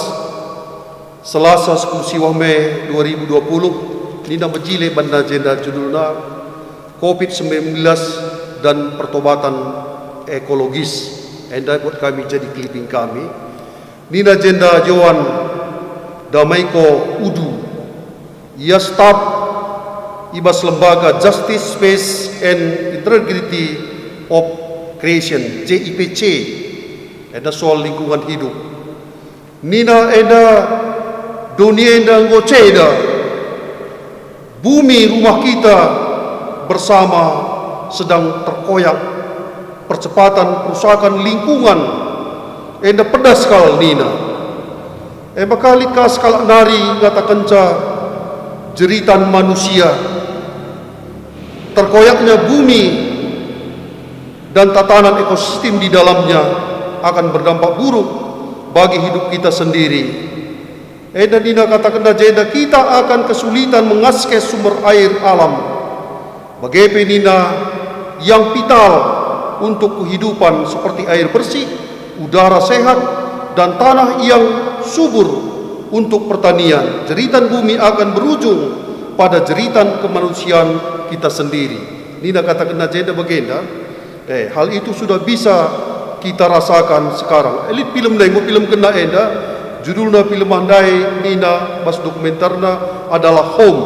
Selasa sepuluh siwah Mei dua ribu dua puluh, nina mejile banna jenda judulna covid sembilan belas dan pertobatan ekologis. Enda buat kami jadi clipping kami. Nina jenda Joan Damaiko Udu, ia staf i bas lembaga Justice, Peace and Integrity of Creation, J I P C, enda soal lingkungan hidup. Nina enda, doni enda enggo ceda. Bumi rumah kita bersama sedang terkoyak. Percepatan kerusakan lingkungan enda pedas kal nina. E maka lit ka sekalak nari ngatakenca jeritan manusia. Terkoyaknya bumi dan tatanan ekosistem di dalamnya akan berdampak buruk bagi hidup kita sendiri. Enda nina katakenna jenda kita akan kesulitan mengaskes sumber air alam. Bage pe nina yang vital untuk kehidupan seperti air bersih, udara sehat, dan tanah yang subur untuk pertanian. Jeritan bumi akan berujung pada jeritan kemanusiaan kita sendiri. Nina katakenna jenda bagenda, eh, hal itu sudah bisa kita rasakan sekarang. Eh, lit film ndai, enggo filmkenna enda, judulna film ndai nina bas dokumenterna adalah Home,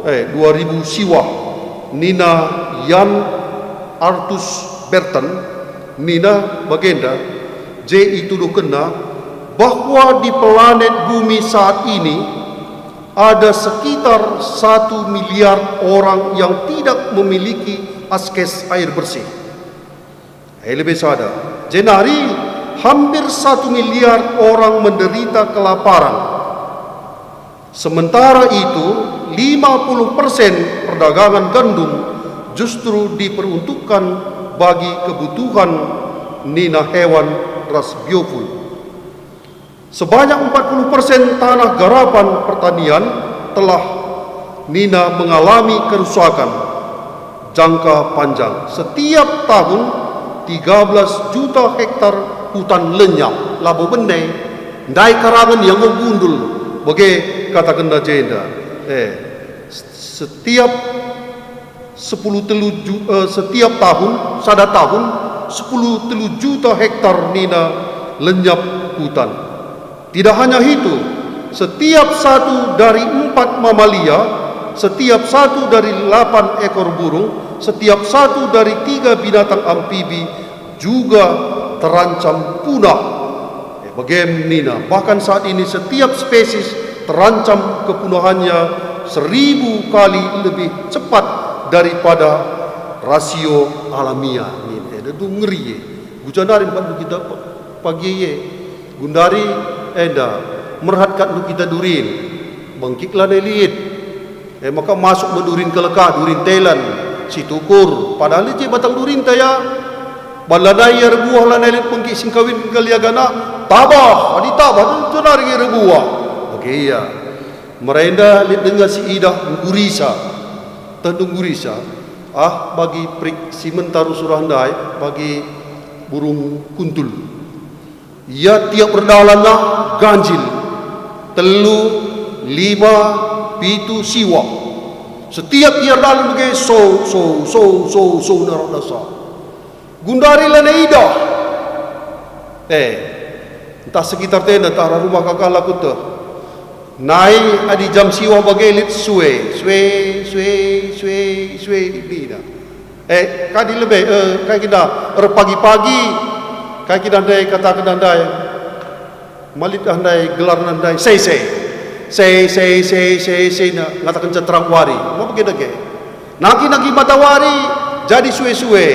eh, dua ribu siwah. Nina Jan Arthus Berton, nina bagenda, je ituduhkenna bahwa di planet bumi saat ini ada sekitar satu miliar orang yang tidak memiliki akses air bersih. Eh, lebe sada. Jenari hampir satu miliar orang menderita kelaparan. Sementara itu, lima puluh persen perdagangan gandum justru diperuntukkan bagi kebutuhan nina hewan ras biofuel. Sebanyak empat puluh persen tanah garapan pertanian telah nina mengalami kerusakan jangka panjang. Setiap tahun tiga belas juta hektar hutan lenyap, labo bene, ndai karangen ia enggo gundul, bage katakenna jenda. Eh, setiap sepuluh telu ju-, eh, setiap tahun, sada tahun, sepuluh telu juta hektar nina lenyap hutan. Tidak hanya itu, setiap satu dari empat mamalia, setiap satu dari delapan ekor burung, setiap satu dari tiga binatang amfibi juga terancam punah. Eh, bage nina, bahkan saat ini setiap spesies terancam kepunahannya seribu kali lebih cepat daripada rasio alamiah nina. Eh, tentu ngeri, eh. Gujanari empat kita pagi, eh. Gundari enda merhat kat kita durin, bengkik lanai lit. E maka masuk me durin kelekah, durin telan, situkur, padahal i je batang durinta ya. Bala nai ia erbuah lanai lit bengkik singkawin kaliagana, tabah, adi tabah, tentu nari ia erbuah. Oke, iya. Merenda lit denga si idah nggurisa, tentu nggurisa, ah, bagi perik si mentaru surah ndai, bagi burung kuntul. Ia tiap erdalanna ganjil, telu, lima, pitu, siwah. Setiap ia erdalan bage so, so, so, so, so, narak dasa. Gundari lanai idah. Eh, ntah sekitar tenda, ntah arah rumah kakala kuta. Nai adi jam siwah bage lit sue, sue, sue, sue, sue, nina. Eh, kadi lebe, eh, kai kenda erpagi-pagi, kai kenda ndai katakenna ndai. Malit ah ndai gelarna ndai, sei, sei. Sei, sei, sei, sei, sei, na, ngatakenca terang wari. Mau bage dage. Nangki-nangki matawari, jadi sue-sue.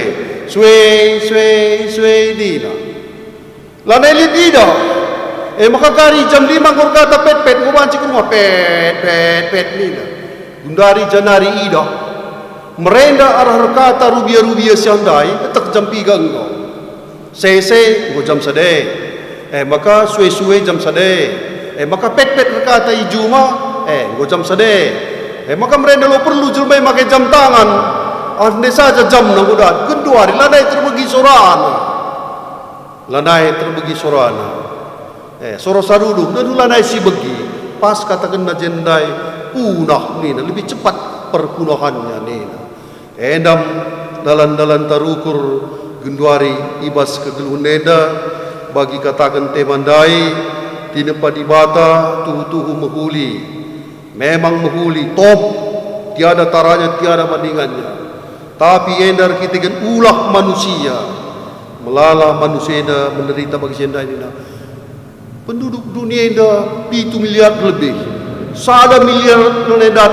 Sue, sue, sue, nina. Lanai lit idah. E maka kari jam lima enggo erkata pet-pet, enggo banci ku rumah, pet, pet, pet, nina. Gundari janari idah. Merenda arah erkata rubia-rubia siah ndai, etek jam piga enggo. Sese enggo jam sade. E maka sue-sue jam sade. E maka pet-pet erkata i juma, e enggo jam sade. E maka merenda lo perlu jelma make jam tangan. Ande saja jamna enggo dat, genduari lanai terbegi sorana. Lanai terbegi sorana. Eh, sora saruduh, nadu lanai sibegi. Pas katakenna jenda ndai, punah nina, lebih cepat perpunahannya nina. Endam dalan-dalan tarukur genduari i bas kegeluhen enda, bagi kataken tema ndai, tinepa Dibata tuhu-tuhu mehuli. Memang mehuli, top, tiada taranya, tiada bandingannya. Tapi enda erkiteken ulah manusia. Melala manusia enda menderita bagi si enda nina, penduduk dunia enda pitu miliar lebih. Sada miliar ngendat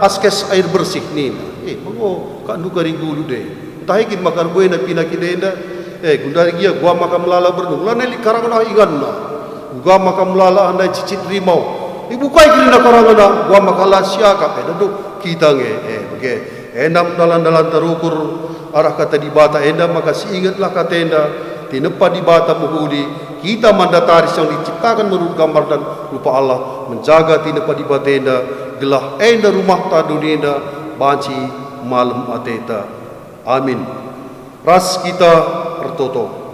askes air bersih nina. Eh, menggo kak nduga rigulu deh. Ntah kin maka erbuena pinakit enda. Eh, gundari gia gua maka melala bernung. Lanai lit karang nah inganna. Gua maka melala andai cicit rimau. Ibukai kerina karangna, gua maka la siakap. Eh, tentu kita nge. Eh, oke. Endam dalan-dalan tarukur arah kata Dibata enda, maka siingetlah kata enda, tinepa Dibata mehuli, kita man datari siang diciptaken menurut gambar dan rupa Allah, menjaga tinepa Dibata enda, gelah enda rumahta doni enda banci malem ateta. Amin. Ras kita ertoto.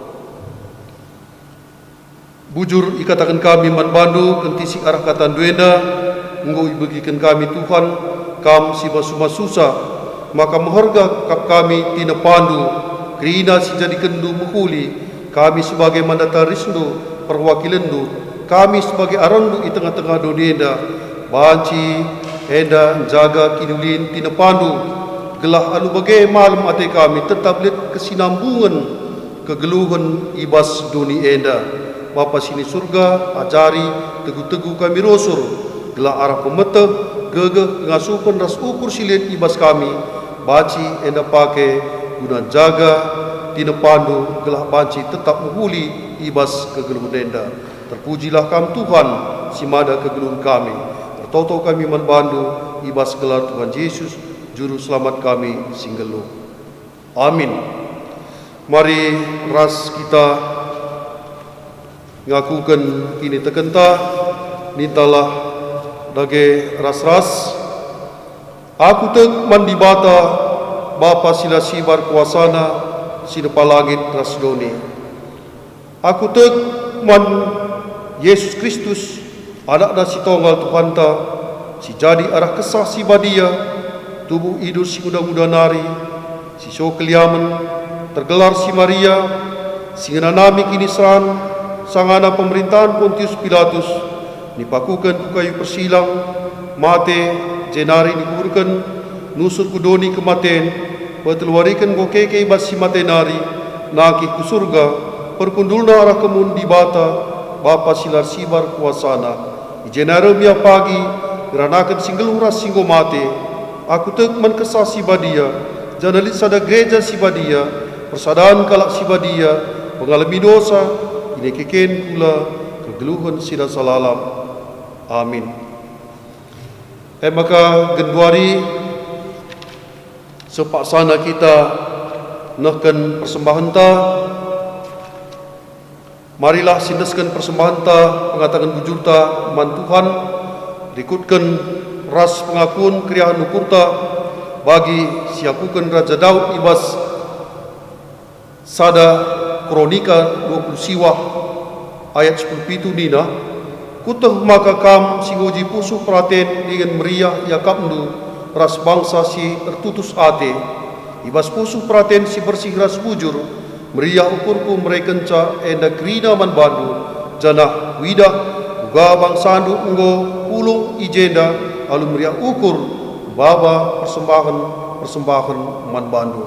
Bujur ikataken kami man bandu kentisik arah katandu enda, enggo ibegiken kami Tuhan, Kam si masu-masusa, maka meherga kap kami tinepandu, kerina si jadikenndu mehuli, kami sebagai mandatarisndu, perwakilenndu, kami sebagai aranndu i tengah-tengah doni enda, banci enda njaga kiniulin tinepandu, gelah alu bage malem ate kami tetap lit kesinambungen kegeluhen i bas doni enda. Bapa si ni Surga, ajari, tegu-tegu kami rusur, gelah arah pemeteh, gegeh, pengasupen ras ukur si lit i bas kami, banci enda pake guna njaga tinepandu, gelah banci tetap mehuli i bas kegeluhen enda. Terpujilah Kam Tuhan, si mada kegeluhen kami. Ertoto kami man bandu, i bas gelar Tuhan Jesus, Juru Selamat kami si nggeluh. Amin. Mari ras kita Ngakuken kinitekenta, nintalah dage ras-ras. Aku tek man Dibata, Bapa si la sibar kuasana, si nepa langit ras doni. Aku tek man Jesus Kristus, AnakNa si tonggal Tuhanta, si jadi arah Kesah Si Badia, tubuh i dus si nguda-nguda nari, si so keliamen, tergelar si Maria, si ngenanami kiniseran sangana pemerintahen Pontius Pilatus, nipakuken ku kayu persilang, mate, jenari dikuburken, nusur ku doni kematen, peteluwareken enggo keke i bas si mate nari, nangkih ku Surga, perkundulna arah kemun Dibata, Bapa si la ersibar kuasana. I jenda reh ia pagi, ngeranaken si nggeluh ras si enggo mate. Aku tek man Kesah Si Badia, janah lit sada Gereja Si Badia, persadan kalak si badia, pengalemi dosa, kinikeken kula, kegeluhen si rasa lalap. Amin. E maka genduari sepaksana kita nehken persembahenta. Marilah siendesken persembahenta, pengataken bujurta man Tuhan, rikutken ras pengakun keriahen ukurta, bagi si iakuken Raja Daud i bas sada Kronika dua puluh siwah ayat sepuluh pitu nina, "Kueteh maka kam si nguji pusuh peraten dingen meriah iakapndu ras bangsa si ertutus ate. I bas pusuh peraten si bersih ras bujur, meriah ukurku merekenca enda kerina man bandu, janah kuidah, uga bangsandu enggo pulung i jenda alu meriah ukur, baba persembahen-persembahen man bandu."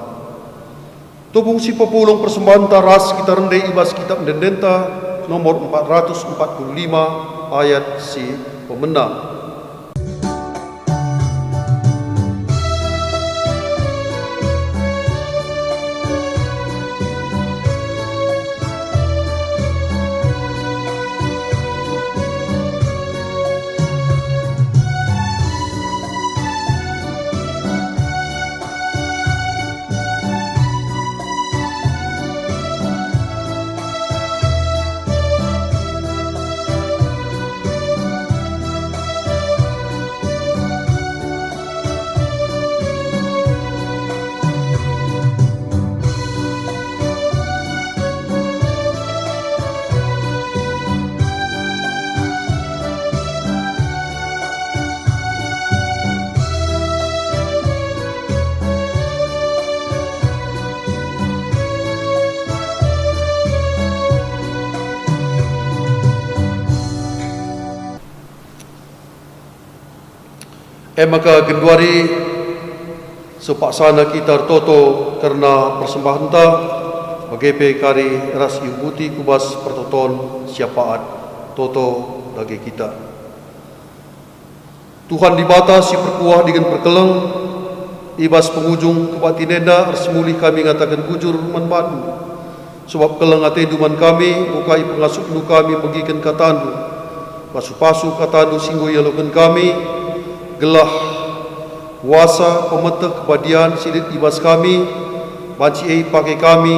Tupung si pepulung persembahenta ras kita rende i bas Kitap Ende-endenta nomor empat ratus empat puluh lima ayat si pemena. E maka genduari sepaksana kita ertoto kerna persembahenta, bage pe kari ras iembuti ku bas pertoton syafaat. Toto dage kita. Tuhan Dibata si perkuah dingen perkeleng, i bas pengujung kebaktin enda ersimulih kami ngataken bujur man bandu. Sabap keleng atendu man kami, enggo kai pengasupndu kami megiken katandu. Pasu-pasu katandu si enggo ialoken kami, gelah kuasa, pemeteh, kebadian si lit i bas kami, banci e ipake kami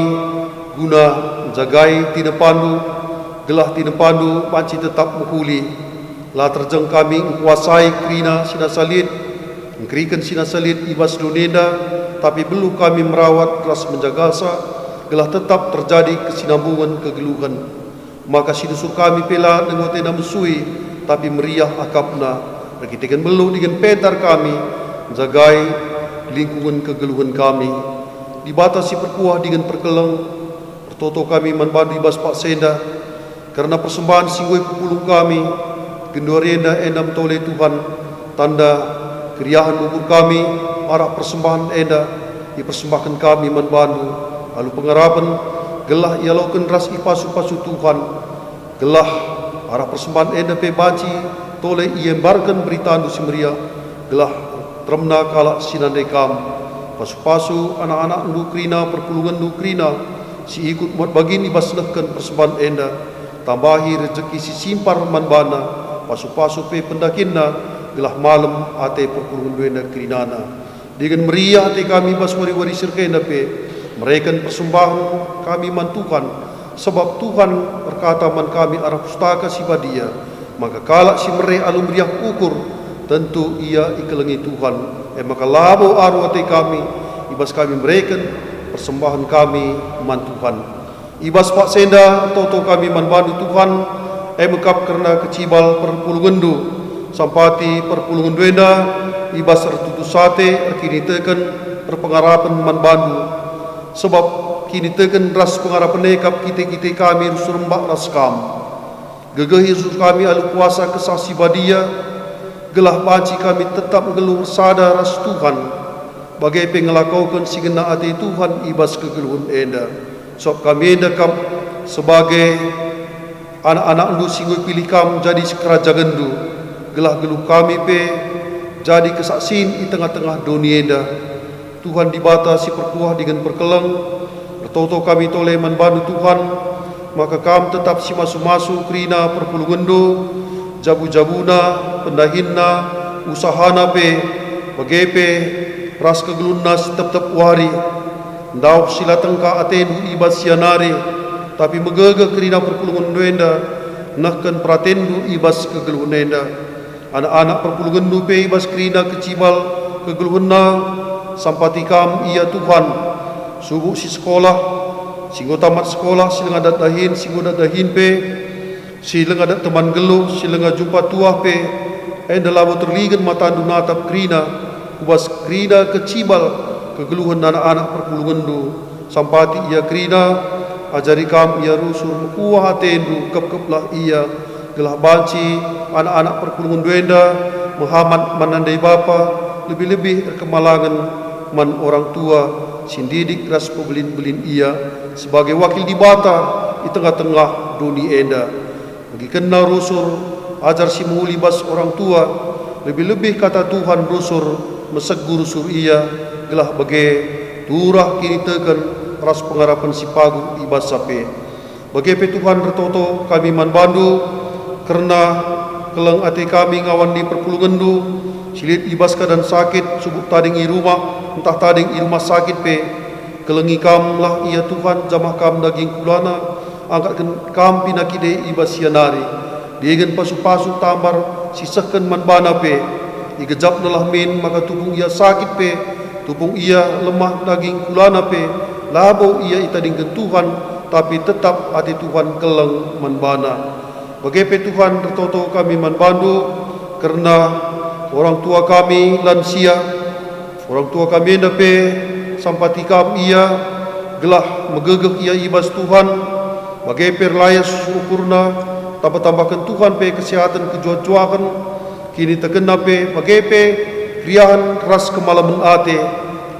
guna njagai tinepandu, gelah tinepandu banci tetap mehuli. La terjeng kami ngkuasai kerina si nasa lit, ngkeriken si nasa lit i bas doni enda, tapi beluh kami merawat ras menjagasa, gelah tetap terjadi kesinambungen kegeluhen. Maka si nusur kami pe la denggo tenda mesui, tapi meriah akapna, erkiteken beluh dingen pentar kami njagai lingkungen kegeluhen kami. Dibata si perkuah dingen perkeleng, ertoto kami man bandu i bas paksa enda, kerna persembahen si enggo ipepulung kami, genduari enda, enda me tole Tuhan, tanda keriahen ukur kami, arah persembahen enda ipersembahken kami man bandu, alu pengarapen, gelah ialoken ras ipasu-pasu Tuhan, gelah arah persembahen enda pe banci tole iembarken beritandu si meriah, gelah teremna kalak si nandai kam, pasu-pasu anak-anakndu kerina, perpulungenndu kerina, si ikut muat bagin i bas nehken persembahen enda, tambahi rejeki si simpar man bana, pasu-pasu pe pendakinna, gelah malem ate perpulungenndu enda kerinana. Dingen meriah ate kami bas wari-wari si reh enda pe, mereken persembahen kami man Tuhan, Sabap Tuhan erkata man kami arah Pustaka Si Badia, maka kalak si mere alu meriah ukur, tentu ia ikelengi Tuhan. E maka labo aru ate kami, i bas kami mereken persembahen kami man Tuhan. I bas paksa enda ertoto kami man bandu Tuhan, e me kap kerna kecibal perpulungenndu, sampati perpulungenndu enda i bas ertutus ate erkiniteken erpengarapen man bandu. Sebab kiniteken ras pengarapen e kap kite-kite kami rusur rembak ras kam. Gegehi rusur kami alu kuasa Kesah Si Badia, gelah banci kami tetap nggeluh ersada ras Tuhan, bage pe ngelakoken si ngena ate Tuhan i bas kegeluhen enda. Sabap kami enda kap sebagai anak-anakndu si enggo ipilih kam jadi sikerajagenndu, gelah geluh kami pe jadi kesaksin i tengah-tengah doni enda. Tuhan Dibata si perkuah dingen perkeleng, ertoto kami tole man bandu Tuhan, maka kam tetap si masu-masu kerina perpulungenndu, jabu-jabuna, pendahinna, usahana pe, bage pe ras kegeluhenna si tep-tep wari. Ndauh si la tengka atendu i bas ia nari, tapi megegeh kerina perpulungenndu enda, nehken peratenndu i bas kegeluhen enda. Anak-anak perpulungenndu pe i bas kerina kecibal kegeluhenna, sampati kam ia Tuhan, subuk si sekolah, si enggo tamat sekolah, si langa dat dahin, si enggo dat dahin pe, si langa dat teman nggeluh, si langa jumpa tuah pe, enda labo terlingen matandu natap kerina, ku bas kerina kecibal kegeluhen anak-anak perpulungenndu. Sampati ia kerina, ajari kam ia rusur, mekuah atendu, kepkeplah ia, gelah banci anak-anak perpulungenndu enda mehamat man nande bapa, lebih-lebih erkemalangen man orang tua si ndidik ras pebelin-belin ia sebagai wakil Dibata i tengah-tengah doni enda. Megikenna rusur, ajar si mehuli bas orang tua, lebih-lebih kata Tuhan rusur, mesegu rusur ia, gelah bage turah kiniteken ras pengarapen si paguh i bas pe. Bage pe Tuhan, ertoto kami man bandu kerna keleng ate kami ngawani perpulungenndu si lit i bas keadan sakit, subuk tading i rumah, ntah tading i rumah sakit pe. Kelengi kamlah ia Tuhan, jamah kam daging kulana, angkatken kam pinakit e i bas ia nari, dingen pasu-pasu tambar si sehken man bana pe. Igejapnalah min maka tupung ia sakit pe, tupung ia lemah daging kulana pe, labo ia itadingken Tuhan, tapi tetap ate Tuhan keleng man bana. Bage pe Tuhan, ertoto kami man bandu kerna orang tua kami lansia. Orang tua kami enda pe, sampati kam ia, gelah megegeh ia i bas Tuhan, bage pe erlayas ukurna, tambah-tambahken Tuhan pe kesehaten, kejuah-juahen, kinitekenna pe, bage pe keriahen ras kemalemen ate,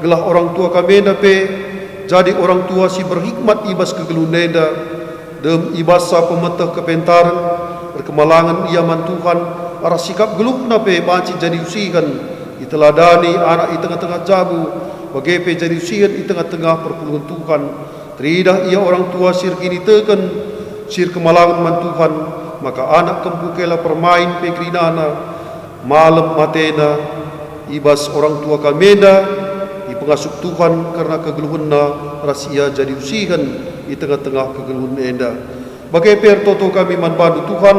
gelah orang tua kami enda pe jadi orang tua si berhikmat i bas kegeluhen enda. Dem i bas pemeteh kepentaren, erkemalangen ia man Tuhan, arah sikap geluhna pe banci jadi usihen, iteladani anak i tengah-tengah jabu, bage pe jadi usihen i tengah-tengah perpulungen Tuhan. Teridah ia orang tua si erkiniteken, si erkemalangen man Tuhan, maka anak kempu kela permain pe kerinana, malem atena i bas orang tua kami enda, ipengasup Tuhan kerna kegeluhenna ras ia jadi usihen i tengah-tengah kegeluhen enda. Bage pe ertoto kami man bandu Tuhan,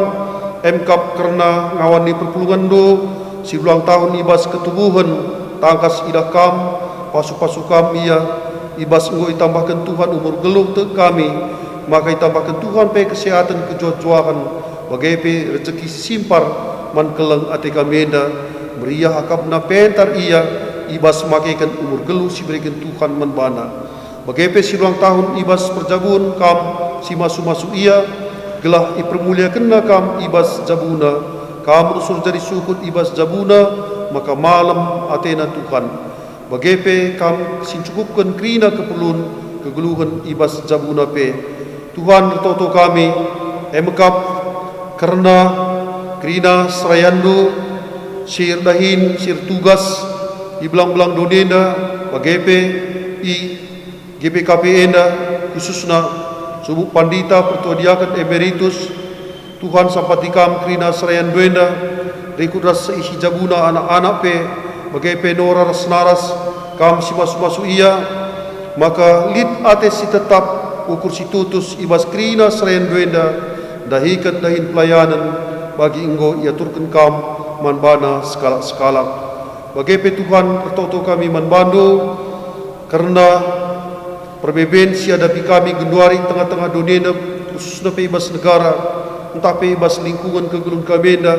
emkap kerna ngawani perpulungenndu si ulang tahun i bas ketubuhen, tangkas idah kam, pasu-pasu kam ia, i bas enggo itambahken Tuhan umur geluh tek kami, maka itambahken Tuhan pe kesehaten, kejuah-juahen, bage pe rejeki si simpar man keleng ate kami enda, meriah akapna pentar ia i bas makeken umur geluh si ibereken Tuhan man bana. Bage pe si ulang tahun i bas perjabun kam si masu-masu ia, gelah ipermuliakenna kam i bas jabuna, kam rusur jadi sukut i bas jabuna, maka malem atena Tuhan. Bage pe kam si ncukupken kerina keperlun kegeluhen i bas jabuna pe. Tuhan, ertoto kami, e me kap kerna kerina serayandu si erdahin, si ertugas i belang-belang doni enda, bage pe i G P K P enda, khususna subuk pandita, pertua diaken emeritus, Tuhan, sampati kam kerina serayandu enda, rikut ras seisi jabuna anak-anak pe, bage pe nora ras naras, kam si masu-masu ia, maka lit ate si tetap ukur si tutus i bas kerina serayanNdu enda, ndahiken dahin pelayanen, bagi enggo iaturken Kam man bana sekalak-sekalak. Bage pe Tuhan, ertoto kami man bandu kerna perbeben si iadapi kami genduari i tengah-tengah doni enda, khususna pe i bas negara, ntah pe i bas lingkungen kegeluhen kami enda,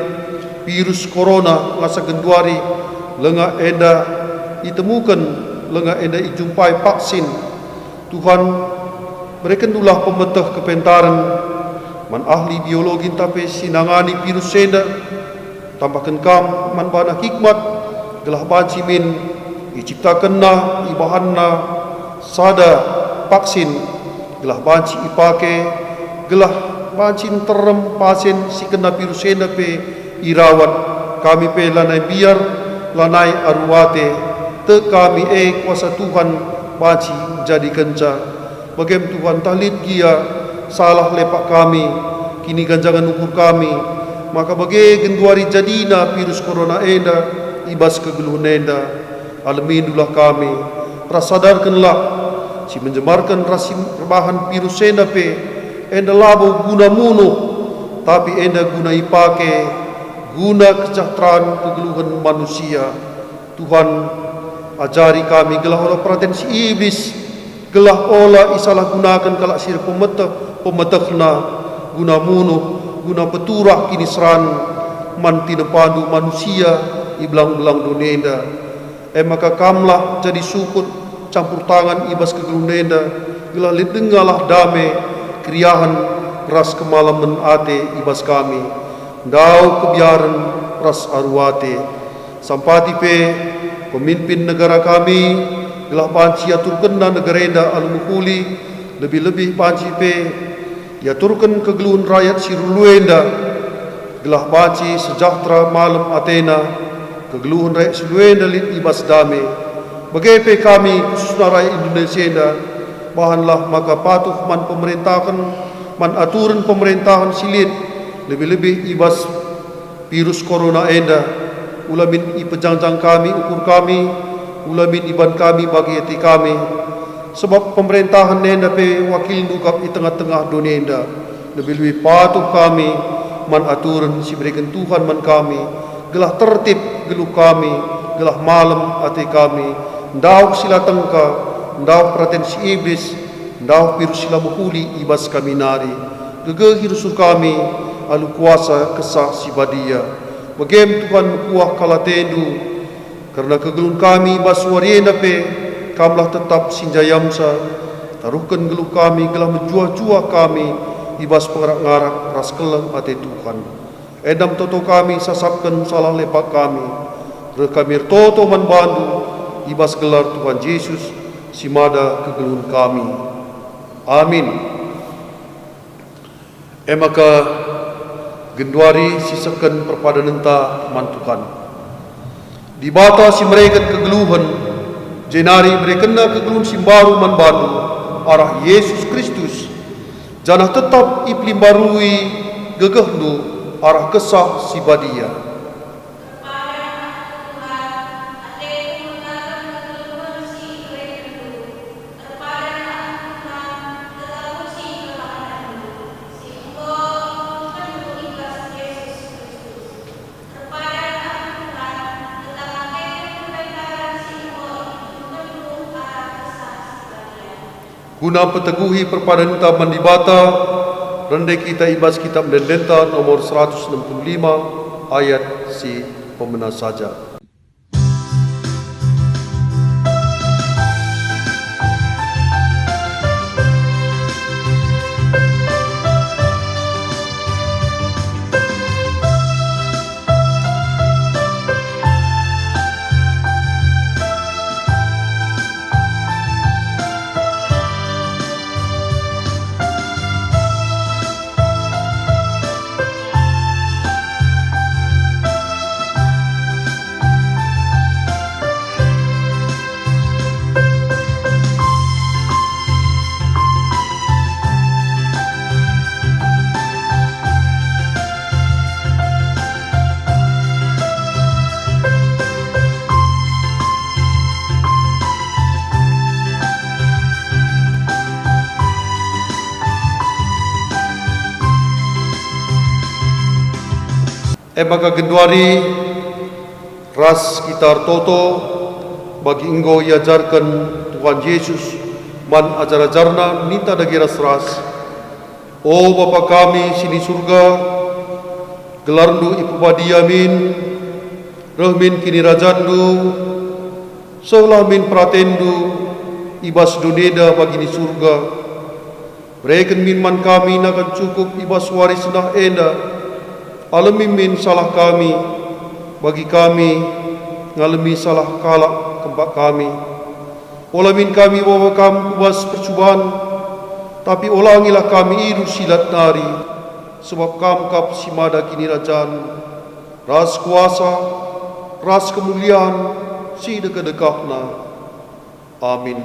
virus korona ngasa genduari langa enda itemuken, langa enda ijumpai vaksin. Tuhan, berekenNdulah pemeteh kepentaren man ahli biologi ntah pe si nangani virus enda. Tambahken Kam man bana hikmat, gelah banci min iciptakenNa, ibahanNa sada vaksin, gelah banci ipake, gelah banci nterem pasien si kena virus enda pe irawat. Kami pe lanai mbiar, lanai aru ate. Tek kami e kuasa Tuhan banci njadikenca. Bagem Tuhan, ntah lit gia salah lepak kami, kiniganjangen ukur kami, maka bage genduari jadina virus korona enda i bas kegeluhen enda. AlemiNdulah kami, ras sadarkenlah, si menjemarken ras si erbahan virus enda pe, enda labo guna munuh, tapi enda guna ipake guna kesejahteraan kegeluhen manusia. Tuhan, ajari kami gelah ola peraten si iblis, gelah ola isalahgunaken kalak si erpemeteh pemetehna guna munuh, guna peturah kiniseran man tinepandu manusia i belang-belang doni enda. E maka Kamlah jadi sukut campur tangan i bas kegeluhen enda, gelah lit dengalah dame, keriahen, ras kemalemen ate i bas kami, ndauh kebiaren ras aru ate. Sampati pe pemimpin negara kami, gelah banci iaturkenna negara enda alu mehuli, lebih-lebih banci pe iaturken kegeluhen rayat si rulu enda, gelah banci sejahtera malem atena, kegeluhen rayat si rulu enda lit i bas dame. Bage pe kami, khususna rayat Indonesia enda, bahanlah maka patuh man pemerentahen, man aturen pemerentahen si lit, lebih-lebih i bas virus korona enda. Ula min ipejangjang kami ukur kami, ula min iban kami bagi ate kami, sebab pemerentahen enda pe wakilndu kap i tengah-tengah doni enda. Lebih-lebih patuh kami man aturen si ibereken Tuhan man kami, gelah tertib geluh kami, gelah malem ate kami, ndauh si la tengka, ndauh peraten si iblis, ndauh virus si la mehuli i bas kami nari. Gegehi rusur kami alu kuasa Kesah Si Badia. Bagem Tuhan, mekuah kal atendu kerna kegeluhen kami i bas wari enda pe. Kamlah tetap si njayamsa, taruhken geluh kami gelah mejuah-juah kami i bas pengarak-ngarak ras keleng ate Tuhan. Enda me toto kami sasapken salah lepak kami. Reh kami ertoto man bandu i bas gelar Tuhan Jesus, si mada kegeluhen kami. Amin. E maka genduari sisehken perpadanenta man Tuhan. Dibata si mereken kegeluhen, jenari iberekenNa kegeluhen si mbaru man bandu arah Jesus Kristus, janah tetap ipelimbarui gegehndu arah Kesah Si Badia. Guna mpeteguhi perpadanenta man Dibata, rende kita i bas Kitab Ende-endenta nomor seratus enam puluh lima, ayat si pemena saja. E maka genduari ras kita ertoto, bagi enggo iajarken Tuhan Jesus man ajar-ajarNa ninta dage ras-ras, "O Bapa kami si ni Surga, gelarNdu ipebadia min, reh min kinirajanNdu, sehlah min peratenNdu i bas doni enda bagi ni Surga. Bereken min man kami nakan cukup i bas wari sendah enda. Alemi min salah kami, bagi kami ngalemi salah kalak kempak kami. Ola min kami bawa Kam ku bas percuban, tapi olangilah kami i bas si lat nari, sabap Kam kap si mada kinirajan, ras kuasa, ras kemulian si dekah-dekahna. Amin."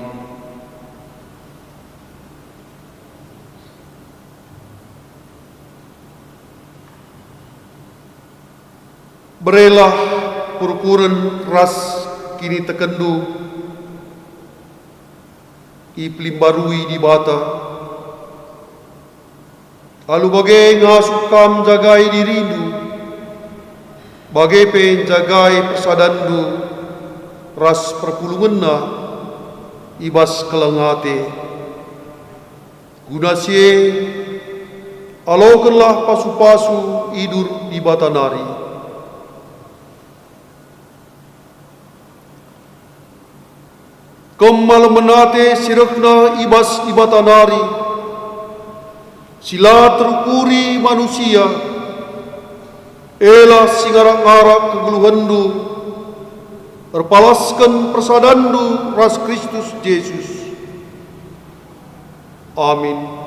Berelah perukuren ras kinitekenndu ipelimbarui Dibata. Alu bage ngasup Kam njagai dirindu, bage pe njagai persadanndu ras perpulungenna i bas keleng ate. Guna si e, alokenlah pasu-pasu idur Dibata nari. Kemalemen ate si rehna i bas Dibata nari, si la terukuri manusia, ela si ngarak-ngarak kegeluhenndu, erpalasken persadanndu ras Kristus Jesus. Amin.